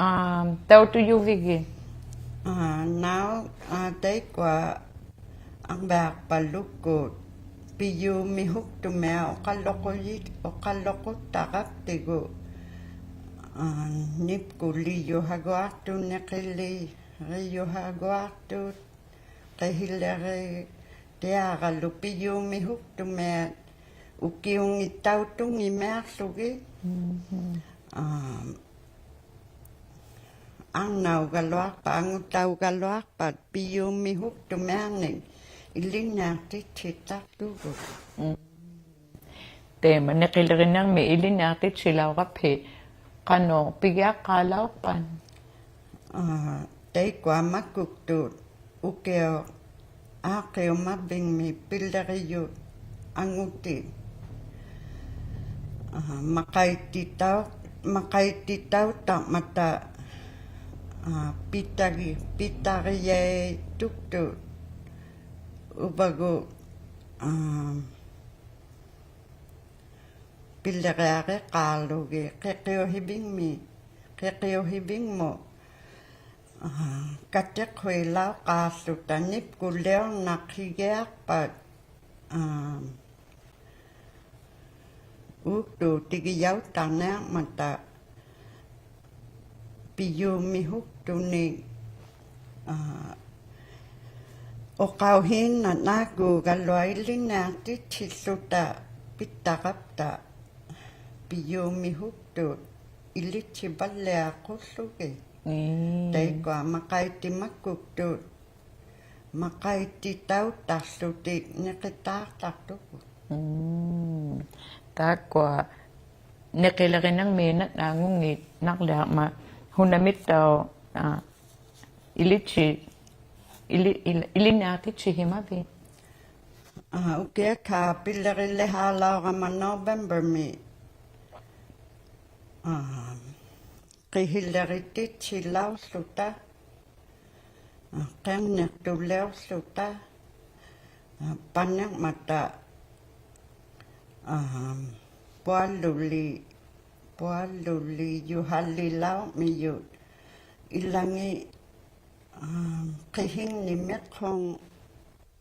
ᐋ, ᑕᐅᑐᔪᕕᒋᑦ? ᐋ, ᓇᐅᒃ, ᐋ, ᑕᐃᒃᑯᐊ ᐊᕐᕕᐊᖅᐸᓗᒃᑯᑦ ᐱᔪᒥᓱᒃᑐᒥᐊᖅ ᐅᖃᓪᓗᖁᔨ-, ᐅᖃᓪᓗᖁᑦᑕᕋᑉᑎᒍ, ᐋ, ᓂᑉᑯᓕᔪᓴᒍᐊᖅᑐᑦ ᓂᕿᓕᕆᔪᓴᒍᐊᖅᑐᑦ, ᕿᓯᓕᕆᑎᐊᕋᓗ ᐱᔪᒥᓱᒃᑐᒥᐊᑦ ᐅᑭᐅᖏᑦ ᑕᐅᑐᙱᒥᐊᖅᖢᒋᑦ. ᒻᒻ. ᐋ, ᐊᕐᓇᐅᒐᓗᐊᖅᐸᑦ, ᐊᖑᑕᐅᒐᓗᐊᖅᐸᑦ ᐱᔪᒥᓱᒃᑐᒥᐊᕐᓂᒃ ᐃᓕᓐᓂᐊᖅᑎᑦᓯᑦᑕᖅᑐᒍᑦ. ᒻᒻ. ᑕᐃᒪ ᓂᕿᓕᕆᓂᕐᒥᒃ ᐃᓕᓐᓂᐊᖅᑎᑦᓯᓚᐅᕋᑉᓯ ᖃᓄᖅ ᐱᒋᐊᖅᑳᓚᐅᖅᐸᑦ? ᐋ, ᑕᐃᒃᑯᐊ ᒪᒃᑯᒃᑐᑦ ᐅᑭᐅᖅ ᐋᖅᑭᐅᒪᕝᕕᖕᒥ ᐱᓕᕆᔪᑦ ᐊᖑᑏᑦ. ᐋ, ᒪᖃᐃᑎᑕᐅ-, ᒪᖃᐃᑎᑕᐅᑦᑕᕐᒪᑕ, ᐋ, ᐱᑕᕆ-, ᐱᑕᕆᔭᐃᑐᒃᑐᑦ ᐅᕙᒍᑦ, ᐋ, ᐱᓕᕆᐊᕆᖅᑳᕐᓗᒋᑦ ᕿᕿᐅᕼᐃᕕᖕᒥ-, ᕿᕿᐅᕼᐃᕕᖕᒧᑦ, ᐋ, ᑲᑎᖅᓱᐃᓚᐅᖅᑳᕐᓗᑕ ᓂᑉᑯᓕᐅᕐᓇᕿᒋᐊᖅᐸᑦ, ᐋ, ᐆᒃᑑᑎᒋᔭᐅᑦᑕᕐᓂᐊᕐᒪᑕ ᐱᔪᒥᓱᒃᑐᓂᒃ, ᐋ, ᐅᖃᐅᕼᐃᓐᓇᖅ ᓈᒎᒐᓗᐊᖅ ᐃᓕᓐᓂᐊᖅᑎᑦᓯᓪᓗᑕ ᐱᑦᑕᕋᑉᑕ ᐱᔪᒥᓱᒃᑐᑦ ᐃᓕᑦᓯᕙᓪᓕᐊᖁᓪᓗᒋᑦ. ᒻᒻ. ᑕᐃᒃᑯᐊ ᒪᖃᐃᑎᒪᒃᑯᒃᑐᑦ ᒪᖃᐃᑎᑕᐅᑦᑕᖅᖢᑎᒃ ᓂᕿᑖᖅᑕᖅᑐᒍᑦ. ᒻᒻ. ᑖᒃᑯᐊ ᓂᕿᓕᕆᓂᕐᒦᓐᓇᕐᓈᖑᙱᓐᓇᕐᓕᐊᕐᒪᑦ ᓱᓇᒥᑦᑕᐅᖅ, ᐋ, ᐃᓕᑦᓯ-, ᐃᓕ-, ᐃᓕ-, ᐃᓕᓐᓂᐊᖅᑎᑦᓯᕼᐃᒪᕕᑦ? ᐋ, ᐅᑭᐊᒃᓵᖅ ᐱᓕᕆᓕᓵᓚᐅᕋᒪ November-ᒥ, ᐋ, ᕿᕼᐃᓕᕆᑎᑦᓯᓚᐅᖅᖢᑕ, ᐋ, ᕿᕐᓂᖅᑐᓕᐅᖅᖢᑕ, ᐋ, ᐸᓂᕐᒪᑕ, ᐋ, ᐳᐊᓗᓕ-, ᐳᐊᓗᓕᔪᓴᓕᓚᐅᕐᒥᔪᑦ ᐃᓚᖏᑦ, ᐋ, ᕿᕼᐃᖕᓂᒃ ᒥᖅᓱᖕ-,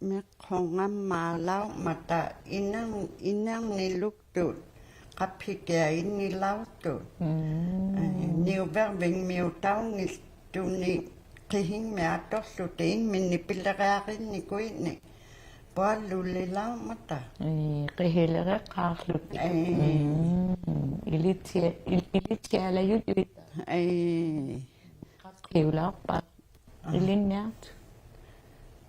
ᒥᖅᓱᖓᒻᒫᓚᐅᕐᒪᑕ ᐃᓂᕐ-, ᐃᓂᕐᓂᓗᒃᑐᑦ ᖃᑉᓯᑭᐊᖅ ᐃᓂᓚᐅᖅᑐᑦ. ᒻᒻ. ᐋ, ᓂᐅᕕᕐᕕᖕᒥᐅᑕᐅᙱᑦᑐᓂᒃ ᕿᕼᐃᖕᒥᒃ ᐊᑐᖅᖢᑎᒃ ᐃᖕᒥᓂᒃ ᐱᓕᕆᐊᕆᓐᓂᑯᐃᓐᓂᒃ ᐳᐊᓗᓕᓚᐅᕐᒪᑕ. ᐄ, ᕿᕼᐃᓕᕆᖅᑳᖅᖢᑎᒃ. ᐄ. ᒻᒻ. ᐃᓕᑦᓯᐊ-, ᐃᓕ-, ᐃᓕᑦᓯᐊᓚᔪᔪᐃᑦ. ᐄ. ᖃᑉᓯᐅᓚᐅᖅᐸᑦ. ᐋ. ᐃᓕᓐᓂᐊᖅᑐᑦ.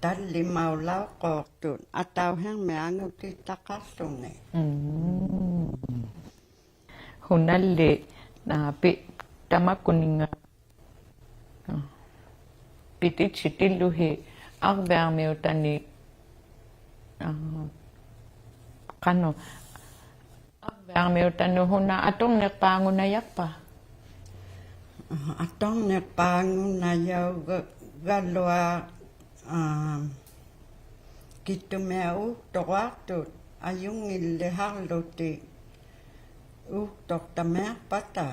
ᑕᓪᓕᒪᐅᓚᐅᖅᑰᖅᑐᑦ ᐊᑕᐅᓯᕐᒥᒃ ᐊᖑᑎᑦᑕᖃᖅᖢᓂ. ᒻᒻ. ᓱᓇᓕ, ᐋ, ᐱ-, ᑕᒪᒃᑯᓂᖓ, ᐋ, ᐱᑎᑦᓯᑎᓪᓗᓯ ᐊᕐᕕᐊᕐᒥᐅᑕᓂᒃ, ᐋ, ᖃᓄᖅ ᐊᕐᕕᐊᕐᒥᐅᑕᓄᑦ ᓱᓇ ᐊᑐᕐᓂᖅᐹᖑᓇᔭᖅᐸ? ᐊᑐᕐᓂᖅᐹᖑᓇᔭᐅᒐ-, ᒐᓗᐊᖅ, ᐋ, ᑭᑐᒥᐊᖅ ᐆᒃᑐᕈᐊᖅᑐᑦ ᐊᔪᙱᓪᓕᓴᕐᓗᑎᒃ ᐆᒃᑐᖅᑕᒥᐊᖅᐸᑕ.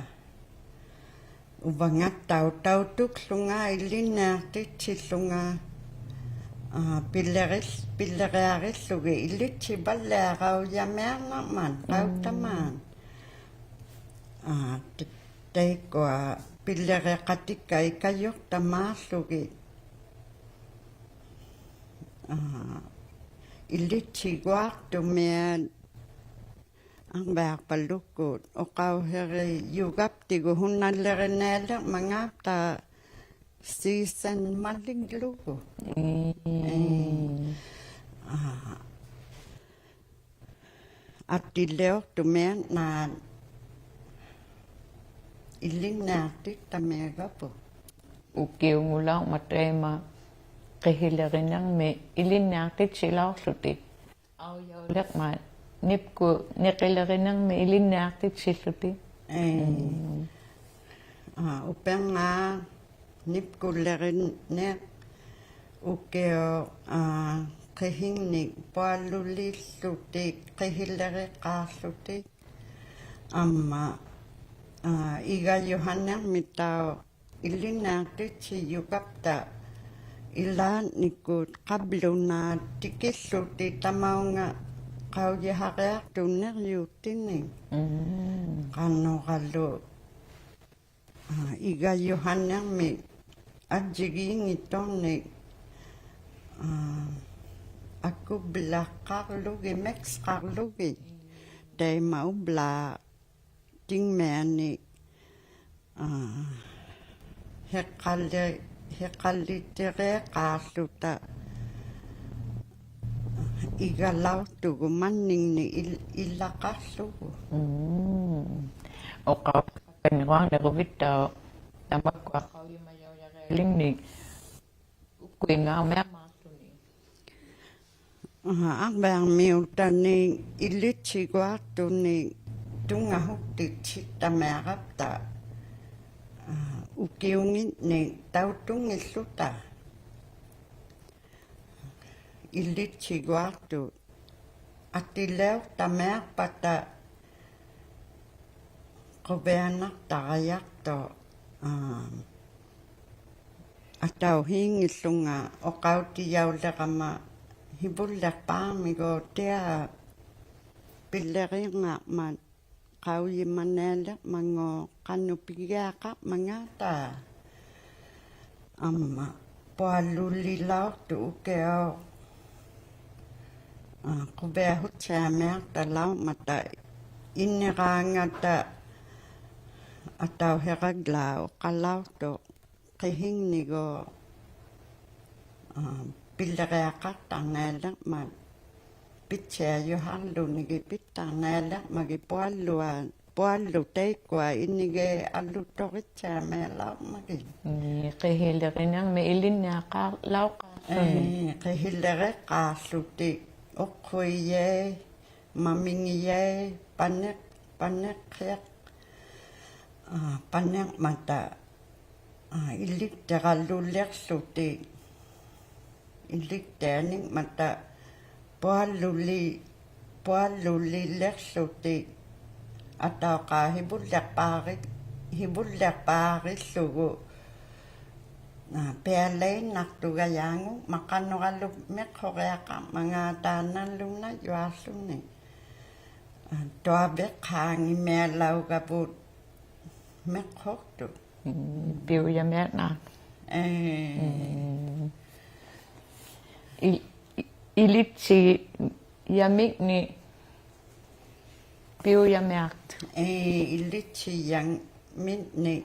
ᐅᕙᖓᑦᑕᐅᖅ ᑕᐅᑐᒃᖢᖓ ᐃᓕᓐᓂᐊᖅᑎᑦᓯᖢᖓ, ᐋ, ᐱᓕᕆᓪ-, ᐱᓕᕆᐊᕆᓪᓗᒋᑦ ᐃᓕᑦᓯᕙᓪᓕᐊᕋᐅᔭᒥᐊᕐᓇᕐᒪᑦ, ᒻᒻ. ᖃᐅᑕᒫᑦ. ᐋ, ᑕ-, ᑕᐃᒃᑯᐊ ᐱᓕᕆᖃᑎᒃᑲ ᐃᑲᔪᖅᑕᒫᖅᖢᒋᑦ, ᐋ, ᐃᓕᑦᓯᒍᐊᖅᑐᒥᐊᑦ ᐊᕐᕕᐊᖅᐸᓗᒃᑯᑦ ᐅᖃᐅᓯᕆᔪᒐᑉᑎᒍᑦ ᓱᓇᓕᕆᓂᐊᓕᕐᒪᖔᑉᑕ season-ᒪᓕᒡᓗᒍ. ᒻᒻ. ᐄ. ᐋ, ᐊᑎᓕᐅᖅᑐᒥᐊᕐᓈᑦ ᐃᓕᓐᓂᐊᖅᑎᑦᑕᒥᒐᐳᖅ. ᐅᑭᐅᖑᓚᐅᕐᒪᑦ ᑕᐃᒪ ᕿᕼᐃᓕᕆᓂᕐᒥᒃ ᐃᓕᓐᓂᐊᖅᑎᑦᓯᓚᐅᖅᖢᑎᒃ. ᐊᐅᔭᐅᓕᕐᒪᑦ ᓂᑉᑯᑦ ᓂᕿᓕᕆᓂᕐᒥᒃ ᐃᓕᓐᓂᐊᖅᑎᑦᓯᖢᑎᒃ. ᐄ. ᒻᒻ. ᐋ, ᐅᐱᕐᖔᖅ ᓂᑉᑯᓕᕆᓂᖅ ᐅᑭᐅᖅ, ᐋ, ᕿᕼᐃᖕᓂᒃ ᐳᐊᓗᓕᖅᖢᑎᒃ ᕿᕼᐃᓕᕆᖅᑳᖅᖢᑎᒃ. ᐊᒻᒪ, ᐋ, ᐃᒐᔪᓴᓂᕐᒥᑦᑕᐅᖅ ᐃᓕᓐᓂᐊᖅᑎᑦᓯᔪᒐᑉᑕ ᐃᓛᓐᓂᒃᑯᑦ ᖃᑉᓗᓈᑦ ᑎᑭᖢᑎᒃ ᑕᒪᐅᖓ ᖃᐅᔨᓴᕆᐊᖅᑐᓐᓂᕐᔪᑎᓂᒃ. ᒻᒻ. ᖃᓄᕌᓗ, ᐋ, ᐃᒐᔪᓴᓂᕐᒥᒃ ᐊᔾᔨᒌᙱᑦᑐᓂᒃ, ᐋ, ᐊᑯᑉᓚᖅᑳᕐᓗᒋᑦ, mix-ᖅᑳᕐᓗᒋᑦ. ᑕᐃᒪ ᐅᑉᓛᑦ ᑎᖕᒥᐊᓂᒃ, ᐋ, ᓯᖃᓕ-, ᓯᖃᓕᑎᕆᖅᑳᖅᖢᑕ ᐃᒐᓚᐅᖅᑐᒍᑦ ᒪᓐᓂᖕᓂᒃ ᐃᓪ-, ᐃᓚᖃᖅᖢᒍ. ᒻᒻ. ᐅᖃᐅ-, ᖃᓄᐊᕐᓂᕈᕕᑦᑕᐅᖅ ᑕᒪᒃᑯᐊ ᖃᐅᔨᒪᔭᐅᔭᕆᐊᓕᖕᓂᒃ ᐅᒃᑯᐃᖔᕐᒥᐊᕐᒫᖅᑐᓂᒃ? ᐋ, ᐊᕐᕕᐊᕐᒥᐅᑕᓂᒃ ᐃᓕᑦᓯᒍᐊᖅᑐᓂᒃ ᑐᙵᓱᒃᑎᑦᓯᖅᑕᒥᐊᕋᑉᑕ, ᐋ, ᐅᑭᐅᖏᓐᓂᒃ ᑕᐅᑐᙱᖦᖢᑕ. ᐃᓕᑦᓯᒍᐊᖅᑐᑦ ᐊᑎᓕᐅᖅᑕᒥᐊᖅᐸᑕ ᖁᕕᐊᓇᖅᑕᕋᔭᖅᑐᖅ, ᐋ, ᐊᑕᐅᓰᙱᖦᖢᖓ ᐅᖃᐅᑎᔭᐅᓕᕋᒪ ᓯᕗᓪᓕᖅᐹᒥᒎᖅ ᑎᐊ ᐱᓕᕆᖓᒪ ᖃᐅᔨᒪᓂᐊᓕᕐᒪᖔᖅ ᖃᓄᖅ ᐱᒋᐊᖃᕐᒪᖔᑕ. ᐊᒻᒪ ᐳᐊᓗᓕᓚᐅᖅᑐᖅ ᐅᑭᐅᖅ, ᐋ, ᖁᕕᐊᓱᑦᓯᐊᒥᐊᖅᑕᓚᐅᕐᒪᑕ ᐃᓂᕌᖓᑕ ᐊᑕᐅᓯᕋᒡᓛ ᐅᖃᓚᐅᖅᑐᖅ ᕿᓯᖕᓂᒎᖅ, ᐋ, ᐱᓕᕆᐊᖃᖅᑕᕐᓂᐊᓕᕐᒪᑦ ᐱᑦᓯᐊᔪᓴᕐᓗᓂᒋᑦ ᐱᑦᑕᕐᓂᐊᓕᕐᒪᒋᑦ ᐳᐊᓗᐊ, ᐳᐊᓗ ᑕᐃᒃᑯᐊ ᐃᓂᒋᑦ ᐊᓗᑐᕆᑦᓯᐊᒥᓚᐅᕐᒪᒋᑦ. ᒻᒻ, ᕿᓯᓕᕆᓂᕐᒥᒃ ᐃᓕᓐᓂᐊᖃᓚᐅᖅᑳᖅᖢᓂ. ᐄ, ᕿᓯᓕᕆᖅᑳᖅᖢᑎᒃ ᐅᖅᓱᐃᔭᐃᑦ, ᒪᒥᖏᔭᐃᑦ, ᐸᓂᖅ-, ᐸᓂᖅᓯᖅ-, ᐋ, ᐸᓂᕐᒪᑕ, ᐋ, ᐃᓕᑦᑎᕋᓗᓕᖅᖢᑎᒃ, ᐃᓕᑦᑎᐊᓂᖕᒪᑕ ᐳᐊᓗᓕ-, ᐳᐊᓗᓕᓕᖅᖢᑎᒃ, ᐊᑕᐅᖅᑳᖅ ᓯᕗᓪᓕᖅᐹᕆ-, ᓯᕗᓪᓕᖅᐹᕆᓪᓗᒍ, ᐋ, ᐱᐊᓚᐃᓐᓇᖅᑐᒐᔭᖑᖕᒪᑦ ᖃᓄᕌᓗᒃ ᒥᖅᓱᕆᐊᖃᕐᒪᖔᑕ ᓇᓗᓇᔪᐊᖅᖢᓂ. ᐋ, ᑐᐊᕕᖅᓵᙱᒥᐊᓚᐅᒐᕗᑦ ᒥᖅᓱᖅᑐᑦ. ᒻᒻ, ᐱᐅᔭᒥᐊᕐᓇ. ᐄ. ᒻᒻ. ᐃ-, ᐃ-, ᐃᓕᑦᓯᔭᒥᖕᓂᒃ ᐱᐅᔭᒥᐊᖅᑐᑦ. ᐄ, ᐃᓕᑦᓯᔭᒥᖕᓂᒃ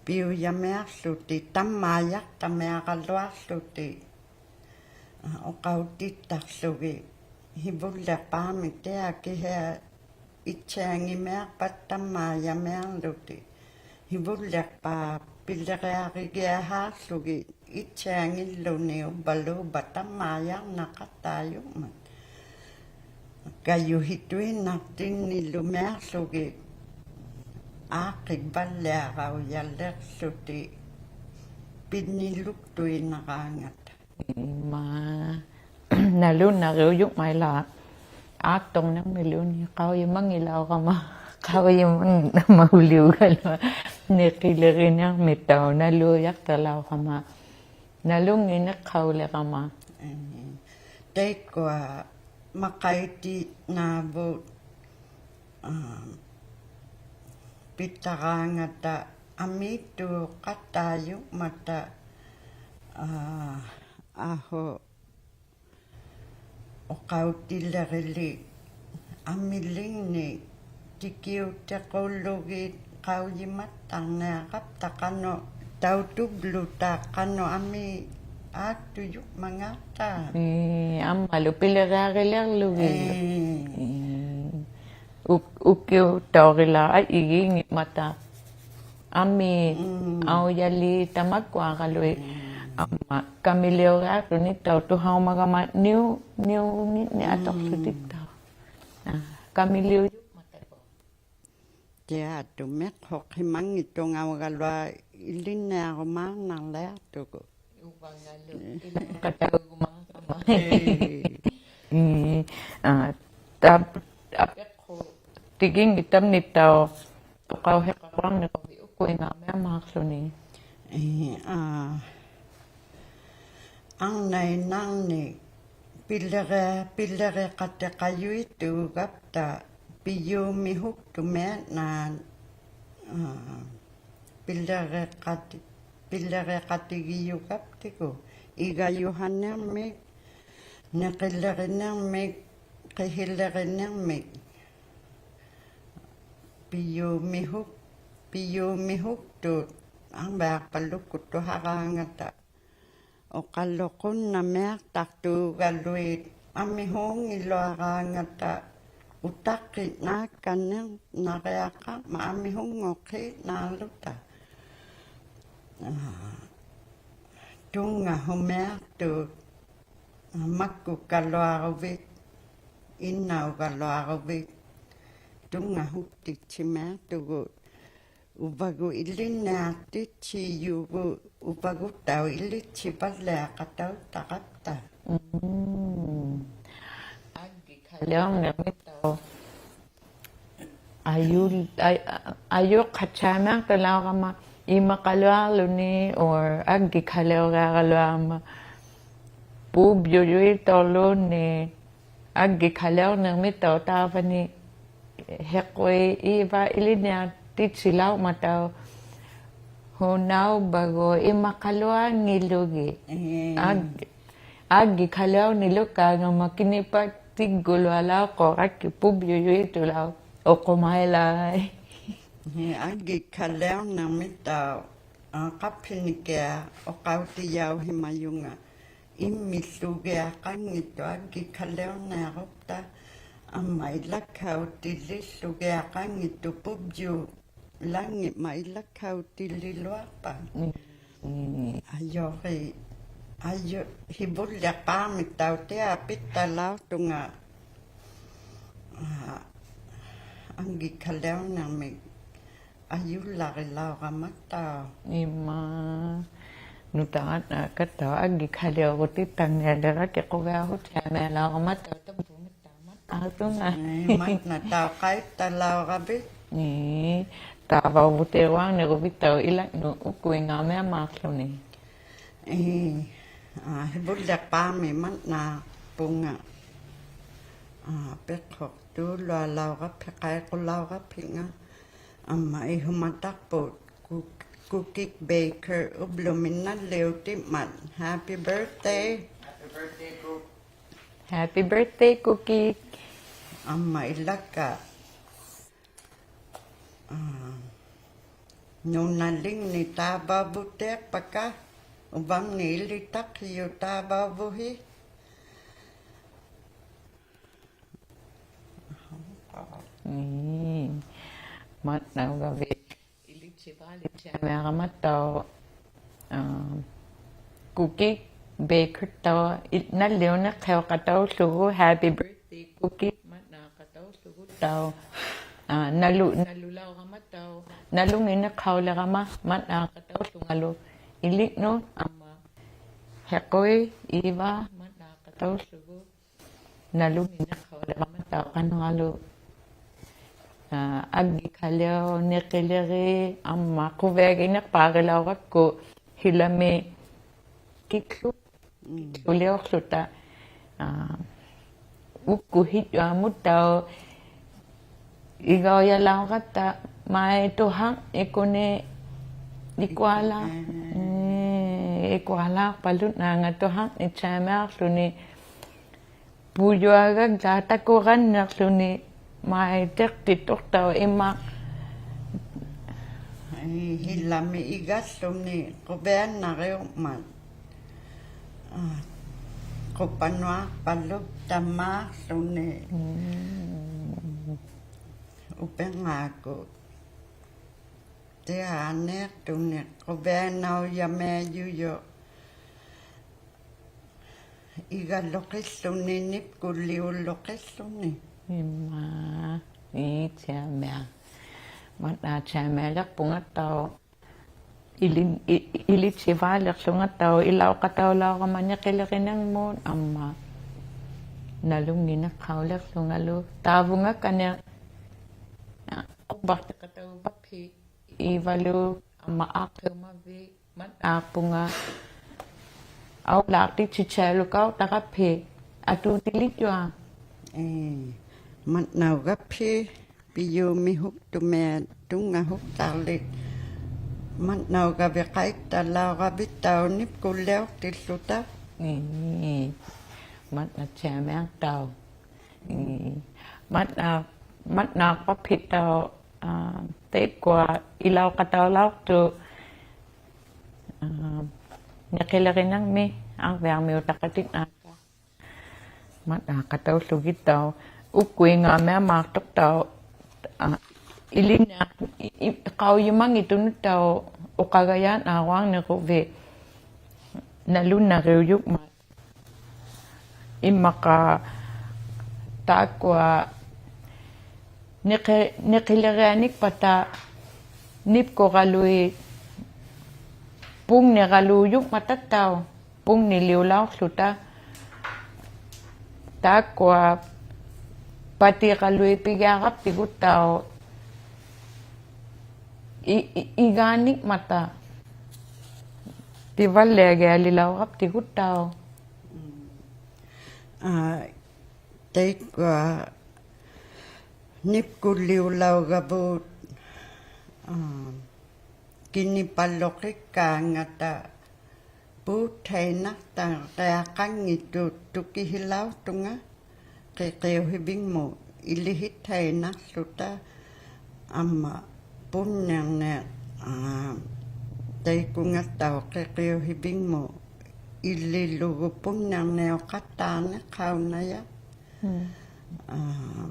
ᐱᐅᔭᒥᐊᖅᖢᑎᒃ ᑕᒻᒪᔭᖅᑕᒥᐊᕋᓗᐊᖅᖢᑎᒃ. ᐋ, ᐅᖃᐅᑎᑦᑕᖅᖢᒋᑦ ᓯᕗᓪᓕᖅᐹᒥᒃ ᑎᐊ ᑭᓯᐊ ᐃᑦᓯᐊᙱᒥᐊᖅᐸᑦᑕᒻᒪᔭᒥᐊᕐᓗᑎᒃ. ᓯᕗᓪᓕᖅᐹᖅ ᐱᓕᕆᐊᕆᒋᐊᓵᖅᖢᒋᑦ ᐃᑦᓯᐊᙱᓪᓗᓂ ᐅᕝᕙᓗ ᐅᕝᕙ ᑕᒻᒪᔭᕐᓇᖃᑦᑕᔪᖕᒪᑦ. ᑲᔪᓯᑐᐃᓐᓇᖅᑎᓐᓂᓗᒥᐊᖅᖢᒋᑦ ᐋᖅᑭᒃᐸᓪᓕᐊᕋᐅᔭᓕᖅᖢᑎᒃ ᐱᓐᓂᓗᒃᑐᐃᓐᓇᕌᖓᑕ. ᒫ, ᓇᓗᓇᕆᐅᔪᖕᒪᑦ ᐃᓛᒃ ᐋᒃᑐᕐᓂᕐᒥᓘᓐᓃᑦ ᖃᐅᔨᒪᙱᓚᐅᕋᒪ, ᖃᐅᔨᒪᙱᓚᐅᕋᒪ ᐅᓕᐅᒐᓗᐊᖅ ᓂᕿᓕᕆᓂᕐᒥᑦᑕᐅᖅ ᓇᓗᔭᖅᑕᓚᐅᕋᒪ, ᓇᓗᙱᓐᓂᖅᓴᐅᓕᕋᒪ. ᐄ, ᑕᐃᒃᑯᐊ ᒪᖃᐃᑎᓐᓇᕗᑦ, ᐋ, ᐱᑕᕌᖓᑕ ᐊᒦᑦᑑᖃᑦᑕᔪᖕᒪᑕ, ᐋ, ᐊᓱ ᐅᖃᐅᑎᓕᕆᓕᒃ ᐊᒥᓕᖕᓂᒃ ᑎᑭᐅᑎᖁᓗᒋᑦ ᖃᐅᔨᒪᑦᑕᕐᓂᐊᕋᑉᑕ ᖃᓄᖅ ᑕᐅᑐᒡᓗᑕ ᖃᓄᖅ ᐊᒦᑦ ᐋᒃᑐᔪᖕᒪᖔᑕ. ᐄ, ᐊᒻᒪᓗ ᐱᓕᕆᐊᕆᓕᕐᓗᒋᑦ. ᐄ. ᐄ. ᐅᒃ-, ᐅᑭᐅᑦᑕᐅᕆᓚᖅ ᐊᔾᔨᒌᙱᖕᒪᑕ. ᐊᒦᑦ, ᒻᒻ. ᐊᐅᔭᓖᑦ ᑕᒪᒃᑯᐊᕋᓗᐃᑦ. ᒻᒻ. ᐊᒻᒪ ᑲᒥᓕᐅᕆᐊᖅᑐᓂᑦᑕᐅᖅ ᑐᓴᐅᒪᒐᒪ ᓂᐅ-, ᓂᐅᖏᓐᓂᒃ ᐊᑐᖅᓱᑎᑦᑕᐅᖅ. ᒻᒻ. ᐋ, ᑲᒥᓕᐅᔪᖕᒪᑕᒎᖅ. ᑎᐊᑐᒥᖅᓱᖅᓯᒪᙱᑦᑐᖓᐅᒐᓗᐊᖅ ᐃᓕᓐᓂᐊᕈᒫᕐᓇᕐᓕᐊᖅᑐᒍᑦ. ᐅᕙᖓᓗ, ᐄ. ᐃᓚᖃᑕᐅᒍᒪᖅᑕᒪ. ᐄ. ᐄ, ᐋ, ᑕᑉ-, ᐊᐱᖅᓱ-, ᑎᑭᙱᑕᓐᓂᑦᑕᐅᖅ ᐅᖃᐅᓯᖃᕐᕈᐊᕐᓂᖅᑯᕕᑦ ᐅᖁᐃᖔᒥᐊᒻᒫᖅᖢᓂ. ᐄ, ᐋ. ᐊᕐᓇᐃᓐᓇᕐᓂᒃ ᐱᓕᕆ-, ᐱᓕᕆᖃᑎᖃᔪᐃᑦᑑᒐᑉᑕ ᐱᔪᒥᓱᒃᑐᒥᐊᕐᓇᑦ, ᐋ, ᐱᓕᕆᖃᑎ-, ᐱᓕᕆᖃᑎᒋᔪᒐᑉᑎᒍ ᐃᒐᔪᓴᓂᕐᒥᒃ, ᓂᕿᓕᕆᓂᕐᒥᒃ, ᕿᓯᓕᕆᓂᕐᒥᒃ. ᐱᔪᒥᓱᒃ-, ᐱᔪᒥᓱᒃᑐᑦ ᐊᕐᕕᐊᖅᐸᓗᒃᑯᑦ ᑐᓴᕌᖓᑕ. ᐅᖃᓪᓗᖁᓐᓇᒥᐊᖅᑕᖅᑑᒐᓗᐃᑦ ᐊᒥᓲᙱᓗᐊᕌᖓᑕ ᐅᑕᖅᑭᓐᓈᒃᑲᓐᓂᕐᓇᕆᐊᖃᕐᒪᑦ ᐊᒥᓱᙳᖅᓯᓐᓈᓗᑕ. ᐋ, ᑐᙵᓱᒥᐊᖅᑐᑦ, ᐋ, ᒪᒃᑯᒃᑲᓗᐊᕈᕕᑦ, ᐃᓐᓇᐅᒐᓗᐊᕈᕕᑦ, ᑐᙵᓱᒃᑎᑦᓯᒻᒪᖅᑐᒍᑦ ᐅᕙᒍᑦ ᐃᓕᓐᓂᐊᖅᑎᑦᓯᔪᒍᑦ ᐅᕙᒍᑦᑕᐅᖅ ᐃᓕᑦᓯᕙᓪᓕᐊᖃᑕᐅᑦᑕᕋᑉᑕ. ᒻᒻ. ᐊᒡᒋᒃᑲᓕᐅᕐᓂᕐᒥᑦᑕᐅᖅ ᐊᔪᓪ-, ᐊᔾ-, ᐊᔾ-, ᐊᔪᖅᑲᑦᓯᐊᒻᒪᖅᑐᓚᐅᕋᒪ ᐃᒪᖃᓗᐊᕐᓗᓂ or ᐊᒡᒋᒃᑲᓕᐅᕆᐊᕋᓗᐊᕐᒪ ᐳᑉᔪᔪᐃᑦᑐᕐᓗᓂ ᐊᒡᒋᒃᑲᓕᐅᕐᓂᕐᒥᑦᑕᐅᖅ ᑖᕙᓂ ᓯᖁᐃ ᐃᕙ ᐃᓕᓐᓂᐊᖅᑎᑦᓯᓚᐅᕐᒪᑦᑕᐅᖅ ᓱᓇᐅᕝᕙᒍᑦ ᐃᒪᖃᓗᐊᙱᓗᒋᑦ. ᒻᒻ. ᐊᒡ-, ᐊᒡᒋᒃᑲᓕᐅᕐᓂᓗᒃᑳᖓᒪ ᑭᓂᐸᑦᑎᒡᒍᓗᐊᓚᐅᖅᑯᖅ ᐊᒡᒋ ᐳᑉᔪᔪᐃᑦᑐᓚᐅᖅ ᐅᖁᒪᐃᓚᐃᑦ. ᒻᒻ, ᐊᒡᒋᒃᑲᓕᐅᕐᓂᕐᒥᑦᑕᐅᖅ, ᐋ, ᖃᑉᓯᓂᑭᐊᖅ ᐅᖃᐅᑎᔭᐅᓯᒪᔪᖓ. ᐃᒻᒥᓪᓗᒋᐊᖃᙱᑦᑐᖅ ᐊᒡᒋᒃᑲᓕᐅᕐᓂᐊᕈᑉᑕ, ᐊᒻᒪ ᐃᓚᒃᑲᐅᑎᓕᓪᓗᒋᐊᖃᙱᑦᑐᖅ ᐳᑉᔪᓚᙱᒻᒪᑦ ᐃᓚᒃᑲᐅᑎᓕᓗᐊᖅᐸᑦ. ᒻᒻ. ᐊᔪᕆ-, ᐊᔪ-, ᓯᕗᓪᓕᖅᐹᒥᑦᑕᐅᖅ ᑎᐊᐱᑦᑕᓚᐅᖅᑐᖓ, ᐋ, ᐊᒡᒋᒃᑲᓕᐅᕐᓂᕐᒥᒃ ᐊᔪᓪᓚᕆᓚᐅᕋᒪᑦᑕᐅᖅ. ᐃᒫ. ᓄᑕᕋᓐᓇᖃᑦᑕᐅᖅ ᐊᒡᒋᒃᑲᓕᐅᕈᑎᑕᙱᐊᓕᕋ ᑭᖁᕕᐊᓱᑦᑎᐊᒻᒪᓚᐅᕋᒪᑦᑕᐅᖅ ᑕᑉᐳᒥᑦᑕᐅᒻᒪᑦ ᐊᑐᖓ. ᐄ, ᒪᑦᓇᑦᑕᐅᖅ ᖃᐃᑦᑕᓚᐅᕋᕕᑦ. ᐄ, ᑖᕙᐅᕗᑏᕈᐊᕐᓂᕈᕕᑦᑕᐅᖅ ᐃᓚᖕᓄᑦ ᐅᒃᑯᐃᖔᒥᐊᒻᒪᕐᓗᓂ. ᐄ, ᐋ, ᓯᕗᓪᓕᖅᐹᒥ ᒪᑦᓇᖅᐳᖓ. ᐋ, ᐱᖅᓱᖅᑐᓗᐊᓚᐅᕋᑉᓯᒃ ᖃᐃᖁᓚᐅᕋᑉᓯᖓ. ᐊᒻᒪ ᐃᓱᒪᑕᖅᐳᑦ ᑯ-, ᑯᑭᒃ ᐲᑭᐊᖅ ᐅᑉᓗᒥ ᓇᓪᓕᐅᑎᒻᒪᑦ. Happy birthday. Happy birthday, Kuki. Happy birthday, Kuki. ᐊᒻᒪ ᐃᓚᒃᑲ, ᐋ, ᓄᓇᓕᖕᓂᒃ ᑖᕙᐅᕗᑏᖅᐸᒃᑲ, ᐅᕙᖕᓂᒃ ᐃᓕᑕᖅᓯᔪᖅ ᑖᕙᐅᕗᓯ. ᒻᒻ. ᒪᑦᓇᐅᒐᕕᑦ ᐃᓕᑦᓯᕙᓕᑦᓯᐊᒻᒪᕆᐊᕋᒪᑦᑕᐅᖅ, ᐋ, ᑯᑭᒃ ᐲᑭᐊᖅᑕᐅᖅ ᐃ-, ᓇᓪᓕᐅᓂᖅᓯᐅᖃᑕᐅᓪᓗᒍ happy birthday ᑯᑭᒃ ᒪᑦᓇᖃᑕᐅᓪᓗᒍᑦᑕᐅᖅ, ᐋ, ᓇᓗ-, ᓇᓗᓚᐅᕋᒪᑦᑕᐅᖅ ᓇᓗᙱᓂᖅᓴᐅᓕᕋᒪ ᒪᑦᓇᖃᑕᐅᓪᓗᖓᓗ ᐃᓕᖕᓄᑦ ᐊᒻᒪ ᓯᖁᐃ ᐃᕙ ᒪᑦᓇᖃᑕᐅᓪᓗᒍ ᓇᓗᙱᓂᖅᓴᐅᓕᕋᒪᑦᑕᐅᖅ ᖃᓄᕌᓗ, ᐋ, ᐊᒡᒋᒃᑲᓕᐅᕐᓂᕆᓕᕆᑦ ᐊᒻᒪ ᖁᕕᐊᒋᓂᖅᐹᕆᓚᐅᕋᒃᑯ ᓯᓚᒥ ᑭᒡᓗ-, ᒻᒻ. ᑭᒡᓗᓕᐅᖅᖢᑕ, ᐋ, ᐅᒃᑯᓯᔾᔪᐊᒧᑦᑕᐅᖅ ᐃᒐᐅᔭᓚᐅᕋᑦᑕ ᒪᐃ ᑐᓴᕐᓂᑯᓂ ᐃᑯᐊᓚ-, ᐃᑯ-, ᐄ. ᐄ, ᐃᑯᐊᓚᖅᐸᓗᓐᓇᖓ ᑐᓴᕐᓂᑦᓯᐊᒻᒪᕐᓗᓂ ᐳᔪᐊᒐᒃᓴᖅ ᑕᑯᕋᓐᓂᕐᓗᓂ ᒪᐃ ᑎᖅᑎᑐᖅᑕᐅᖅ ᐃᒫᒃ. ᐄ, ᓯᓚᒥ ᐃᒐᓪᓗᓂ ᖁᕕᐊᓇᕆᐅᒻᒪᑦ. ᐋ, ᖁᐸᓄᐊᖅᐸᓗᒃᑕᒻᒪᕐᓗᓂ. ᒻᒻ. ᐅᐱᕐᖔᒃᑯᑦ ᑎᐊᓂᖅᑐᓂ ᖁᕕᐊᓇᐅᔭᒥᐊᔪᔪᖅ ᐃᒐᓗᑭᓪᓗᓂ ᓂᑉᑯᓕᐅᓪᓗᑭᓪᓗᓂ. ᐃᒫ, ᐄᑦᓯᐊᒻᒪ. ᒪᑦᓈᑦᓯᐊᒻᒪᓕᖅᐳᖓᑦᑕᐅᖅ. ᐃᓕ-, ᐃ-, ᐃᓕᑦᓯᕙᓕᖅᖢᖓᑦᑕᐅᖅ ᐃᓚᐅᖃᑕᐅᓚᐅᕋᒪ ᓂᕿᓕᕆᓂᕐᒧᑦ ᐊᒻᒪ ᓇᓗᙱᓂᖅᓴᐅᓕᖅᖢᖓᓗ. ᑖᕗᖓᒃᑲᓐᓂᖅ, ᐋ, ᖁᕝᕙᖅᑎᖃᑕᐅᕙᑉᓯ ᐃᕙᓗ ᐊᒻᒪ ᐋᖅᑭᐅᒪᕖᑦ ᒪᑦᓈᖅᐳᖓ ᐊᐅᓚᖅᑎᑦᓯᑦᓯᐊᓗᑲᐅᑦᑕᕋᑉᓯ ᐊᑑᑎᓕᔾᔪᐊᖅ. ᐄ, ᒪᑦᓇᐅᒐᑉᓯ ᐱᔪᒥᓱᒃᑐᒥᐊᑦ ᑐᙵᓱᒃᑕᕐᓕᑦ. ᒪᑦᓇᐅᒐᕕᑦ ᖃᐃᑦᑕᓚᐅᕋᕕᑦᑕᐅᖅ ᓂᑉᑯᓕᐅᖅᑎᓪᓗᑕ. ᐄ, ᒪᑦᓇᑦᓯᐊᒻᒪᖅᑕᐅᖅ. ᐄ, ᒪᑦᓇ-, ᒪᑦᓇᖅᐸᑉᓯᑦᑕᐅᖅ, ᐋ, ᑕᐃᒃᑯᐊ ᐃᓚᐅᖃᑕᐅᓚᐅᖅᑐᖅ, ᐋ, ᓂᕿᓕᕆᓂᕐᒥ ᐊᕐᕕᐊᕐᒥᐅᑕᖃᑎᓐᓈᖅᑲ. ᒪᑦᓈᖃᑕᐅᓪᓗᒋᑦᑕᐅᖅ ᐅᒃᑯᐃᖔᒥᐊᒻᒪᖅᑐᖅᑕᐅᖅ, ᐋ, ᐃᓕᓐᓂᐊ-, ᐃ-, ᐃ-, ᖃᐅᔨᒪᙱᑦᑐᓄᑦᑕᐅᖅ ᐅᖃᕋᔭᓐᓇᕈᐊᕐᓂᕈᕕᑦ ᓇᓗᓇᕆᐅᔪᒻᒪᑦ. ᐃᒻᒪᖄ ᑖᒃᑯᐊ ᓂᕿ-, ᓂᕿᓕᕆᐊᓂᒃᐸᑕ ᓂᑉᑯᕋᓗᐃᑦ ᐳᖕᓂᕋᓘᔪᖕᒪᑕᑦᑕᐅᖅ, ᐳᖕᓂᓕᐅᓚᐅᖅᖢᑕ. ᑖᒃᑯᐊ ᐸᑎᕋᓗᐃᑦ ᐱᒋᐊᕋᑉᑎᒍᑦᑕᐅᖅ ᐃ-, ᐃ-, ᐃᒑᓂᖕᒪᑕ ᑎᕙᓪᓕᐊᒋᐊᓕᓚᐅᕋᑉᑎᒍᑦᑕᐅᖅ. ᐋ, ᑕᐃᒃᑯᐊ ᓂᑉᑯᓕᐅᓚᐅᕋᕗᑦ, ᐋ, ᑭᓂᐸᓗᕿᒃᑳᖓᑕ ᐴᑦᓴᐃᓐᓇᖅᑕᕆᐊᖃᙱᑦᑐᑦ ᑐᑭᓯᓚᐅᖅᑐᖓ ᕿᕿᐅᓯᕕᖕᒧᑦ ᐃᓕᓯᑦᓴᐃᓐᓇᖅᖢᑕ, ᐊᒻᒪ ᐳᓐᓂᕐᓂᖅ, ᐋ, ᑕᐃᑯᖓᑦᑕᐅᖅ ᕿᕿᐅᓯᕕᖕᒧᑦ ᐃᓕᓗᒍ ᐳᓐᓂᕐᓂᐅᖃᑦᑕᕐᓂᖅ ᖃᐅᓇᔭᖅ. ᒻᒻ. ᐋ,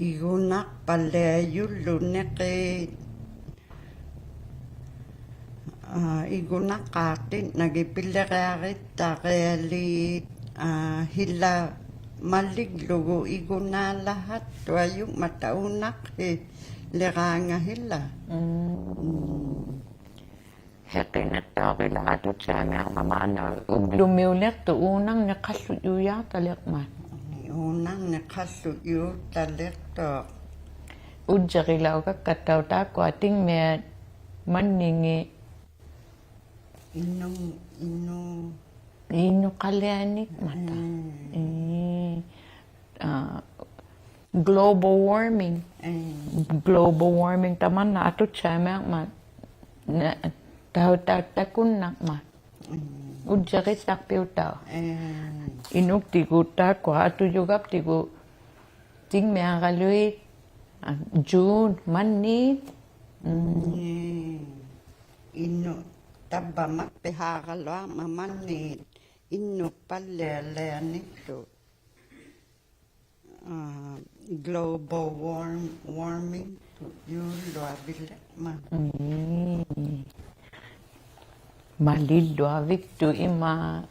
ᐃᒍᓇᖅᐸᓪᓕᐊᔪᓪᓗ ᓂᕿ-, ᐋ, ᐃᒍᓇᖅᑳᖅᑎᓐᓇᒋᑦ ᐱᓕᕆᐊᕆᑦᑕᕆᐊᓖᑦ, ᐋ, ᓯᓚ ᒪᓕᒡᓗᒍ ᐃᒍᓈᓚᓴᑦᑐᐊᔪᖕᒪᑕ ᐆᓇᖅᓯᓕᕌᖓ ᓯᓚ. ᒻᒻ. ᒻᒻ. ᓯᕿᓂᖅᑕᐅᕆᓚᖅᑐᑦ ᓴᒥᐊᕐᒪᑦ ᒫᓐᓇ ᐅᑉᓗᒥᐅᓕᖅᑐᖅ ᐆᓇᕐᓂᖃᖅᖢᔾᔪᔭᖅᑕᓕᕐᒪᑦ. ᐆᓇᕐᓂᖃᖅᖢᔾᔪᔭᖅᑕᓕᖅᑐᖅ. ᐅᔾᔨᕆᓚᐅᒐᒃᑲᑦᑕᐅᖅ ᑖᒃᑯᐊ ᑎᖕᒥᐊᑦ ᒪᓐᓂᖏᑦ. ᐃᓄ-, ᐃᓄ-, ᐃᓄᖃᓕᐊᓂᖕᒪᑕ. ᒻᒻ. ᐄ. ᐋ, global warming. ᐄ. Global warming ᑕᒪᓐᓇ ᐊᑐᑦᓴᒥᐊᕐᒪᑦ, ᓇ-, ᑕᐅ-, ᑕᐅ-, ᑕᑯᓐᓇᕐᒪᑦ. ᒻᒻ. ᐅᔾᔨᕆᑦᑕᖅᐱᐅᑕᐅᖅ. ᐄ. ᐃᓄᒃᑎᒍᑦ ᑖᒃᑯᐊ ᐊᑐᔪᒐᑉᑎᒍᑦ ᑎᖕᒥᐊᕋᓗᐃᑦ, ᐋ, June, ᒪᓐᓃᑦ. ᒻᒻ. ᐄ. ᐃᓄ-, ᑕᕝᕙᒪᑦ ᐱᓵᕋᓗᐊᕐᒪᑦ ᒪᓐᓃᑦ ᐃᓄᒃᐸᓪᓕᐊᓕᐊᓂᒃᑐᑦ. ᐋ, global warm-, warming-ᑐᔫᓪᓗᐊᕕᓕᕐᒪᑦ. ᒻᒻ. ᒪᓕᓪᓗᐊᕕᒃᑐᑦ ᐃᒫᒃ.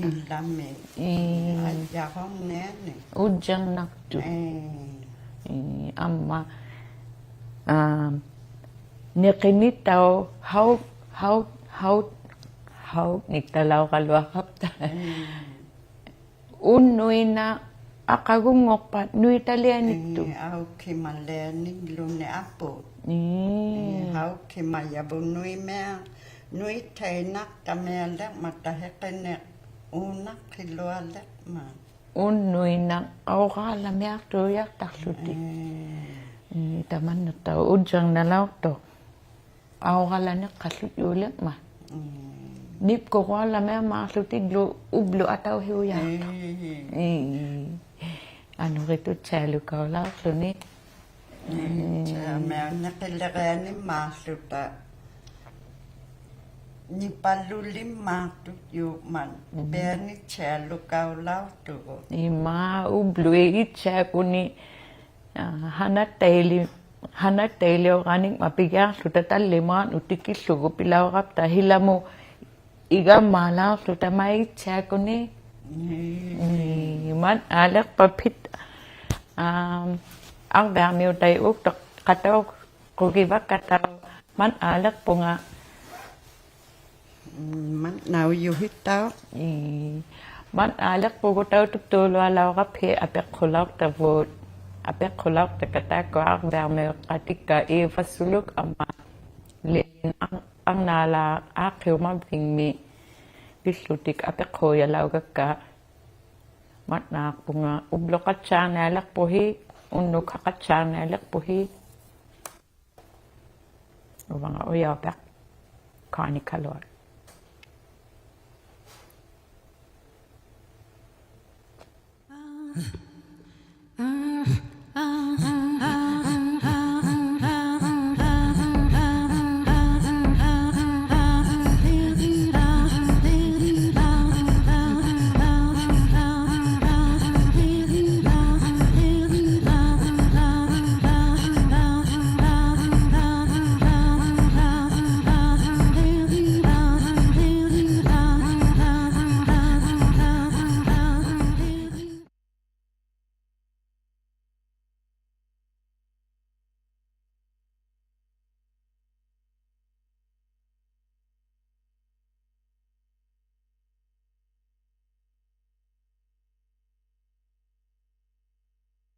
ᐃᓚᒥ. ᐄ. ᐊᔭᕈᕐᓂᐊᓂᒃ. ᐅᔾᔨᕐᓇᖅᑐᑦ. ᐄ. ᐄ, ᐊᒻᒪ, ᐋ, ᓂᕿᓂᑦᑕᐅᖅ ᓴᐅ-, ᓴᐅ-, ᓴᐅ-, ᓴᐅᓂᒃᑕᓚᐅᕋᓗᐊᕋᑉᑕ. ᐄ. ᐅᓐᓄᐃᓐᓇᖅ ᐊᖃᒍᙳᖅᐸᑦ ᓄᐃᑕᓕᐊᓂᒃᑐᑦ. ᐄ, ᐊᐅᑭᒪᓕᐊᓂᒡᓗᓂ ᐊᐳᑦ. ᐄ. ᐄ, ᐊᐅᑭᒪᔭᕗᑦ ᓄᐃᒥᐊ-, ᓄᐃᑦᓴᐃᓐᓇᖅᑕᒥᐊᓕᕐᒪᑕ ᓯᕿᓂᖅ ᐆᓇᖅᓯᓗᐊᓕᕐᒪᑦ. ᐅᓐᓄᐃᓐᓇᖅ ᐊᐅᕌᓚᒥᐊᖅᑑᔭᖅᑕᖅᖢᑎᒃ. ᐄ. ᐄ, ᑕᒪᓐᓇᑦᑕᐅᖅ ᐅᔾᔨᕐᓇᓚᐅᖅᑐᖅ. ᐊᐅᕋᓚᓂᖅᓴᖅᖢᔾᔪᓕᕐᒪᑦ. ᒻᒻ. ᓂᑉᑯᕈᐊᓚᒥᐊᕐᒫᖅᖢᑎᒡᓗ ᐅᑉᓗ ᐊᑕᐅᓯᐅᔮᖅᑐᖅ. ᐄ. ᐄ. ᐊᓄᕆᑐᑦᓴᓗᑲᐅᓚᐅᖅᖢᓂ. ᐄ. ᒻᒻ. ᒫᓐᓇ ᓂᕿᓕᕆᐊᓂᒻᒫᖅᖢᑕ. ᓂᐸᓗᓕᒻᒫᖅᑐᔫᒻᒪᑦ. ᒻᒻ. ᐱᐊᓂᑦᓴᓗᑲᐅᓚᐅᖅᑐᒍᑦ. ᐃᒫᒃ ᐅᑉᓗᐃᑦ ᐃᑦᓴᒃᑯᓂ ᐋ, ᓴᓇᑦᑕᐃᓕ-, ᓴᓇᑦᑕᐃᓕᐅᕌᓂᖕᒪᑦ ᐱᒋᐊᖅᖢᑕ ᑕᓪᓕᒧᐊᓐᓄᑦ ᑎᑭᓪᓗᒍ ᐱᓚᐅᕋᑉᑕ ᓯᓚᒧᑦ ᐃᒐᒪᓚᐅᖅᖢᑕ ᒪᐃᑦᓴᒃᑯᓂ. ᒻᒻ. ᒻᒻ, ᒪᑦ ᐋᓕᖅᐸᒃ ᐱᑦ-, ᐋᒻ, ᐊᕐᕕᐊᕐᒥᐅᑕᐃᑦ ᐆᒃᑕᖅᑲᑕᐅᖁᒋᕙᒃᑲᑕᐅ ᒪᑦ ᐋᓕᖅᐳᖓ. ᒻᒻ, ᒪᑦᓇᐅᔪᓯᑦᑕᐅᖅ. ᐄ, ᒪᑦ ᐋᓕᖅᐳᒍᑦ ᑕᐅᑐᒃᑑᓗᐊᓚᐅᕋᑉᓯ ᐊᐱᖅᓱᓚᐅᖅᑕᕗᑦ, ᐊᐱᖅᓱᓚᐅᖅᑕᒃᑲ ᑖᒃᑯᐊ ᐊᕐᕕᐊᕐᒥᐅᖃᑎᒃᑲ ᐄᕙ ᓱᓗᒃ ᐊᒻᒪ ᓕᓐ ᐊᕐ-, ᐊᕐᓇᓚᒃ ᐋᖅᑭᐅᒪᕝᕕᖕᒥ ᐱᓪᓗᑎᒃ ᐊᐱᖅᓱᔭᓚᐅᒐᒃᑲ. ᒪᑦᓈᖅᐳᖓ ᐅᑉᓗᖃᑦᓴᕐᓂᐊᓕᖅᐳᓯ, ᐅᓐᓄᒃᓴᖃᑦᓴᕐᓂᐊᓕᖅᐳᓯ. ᐅᕙᖓ ᐅᔭᐅᐱᐊᖅ ᑳᓂᑲᓗᐊᖅ.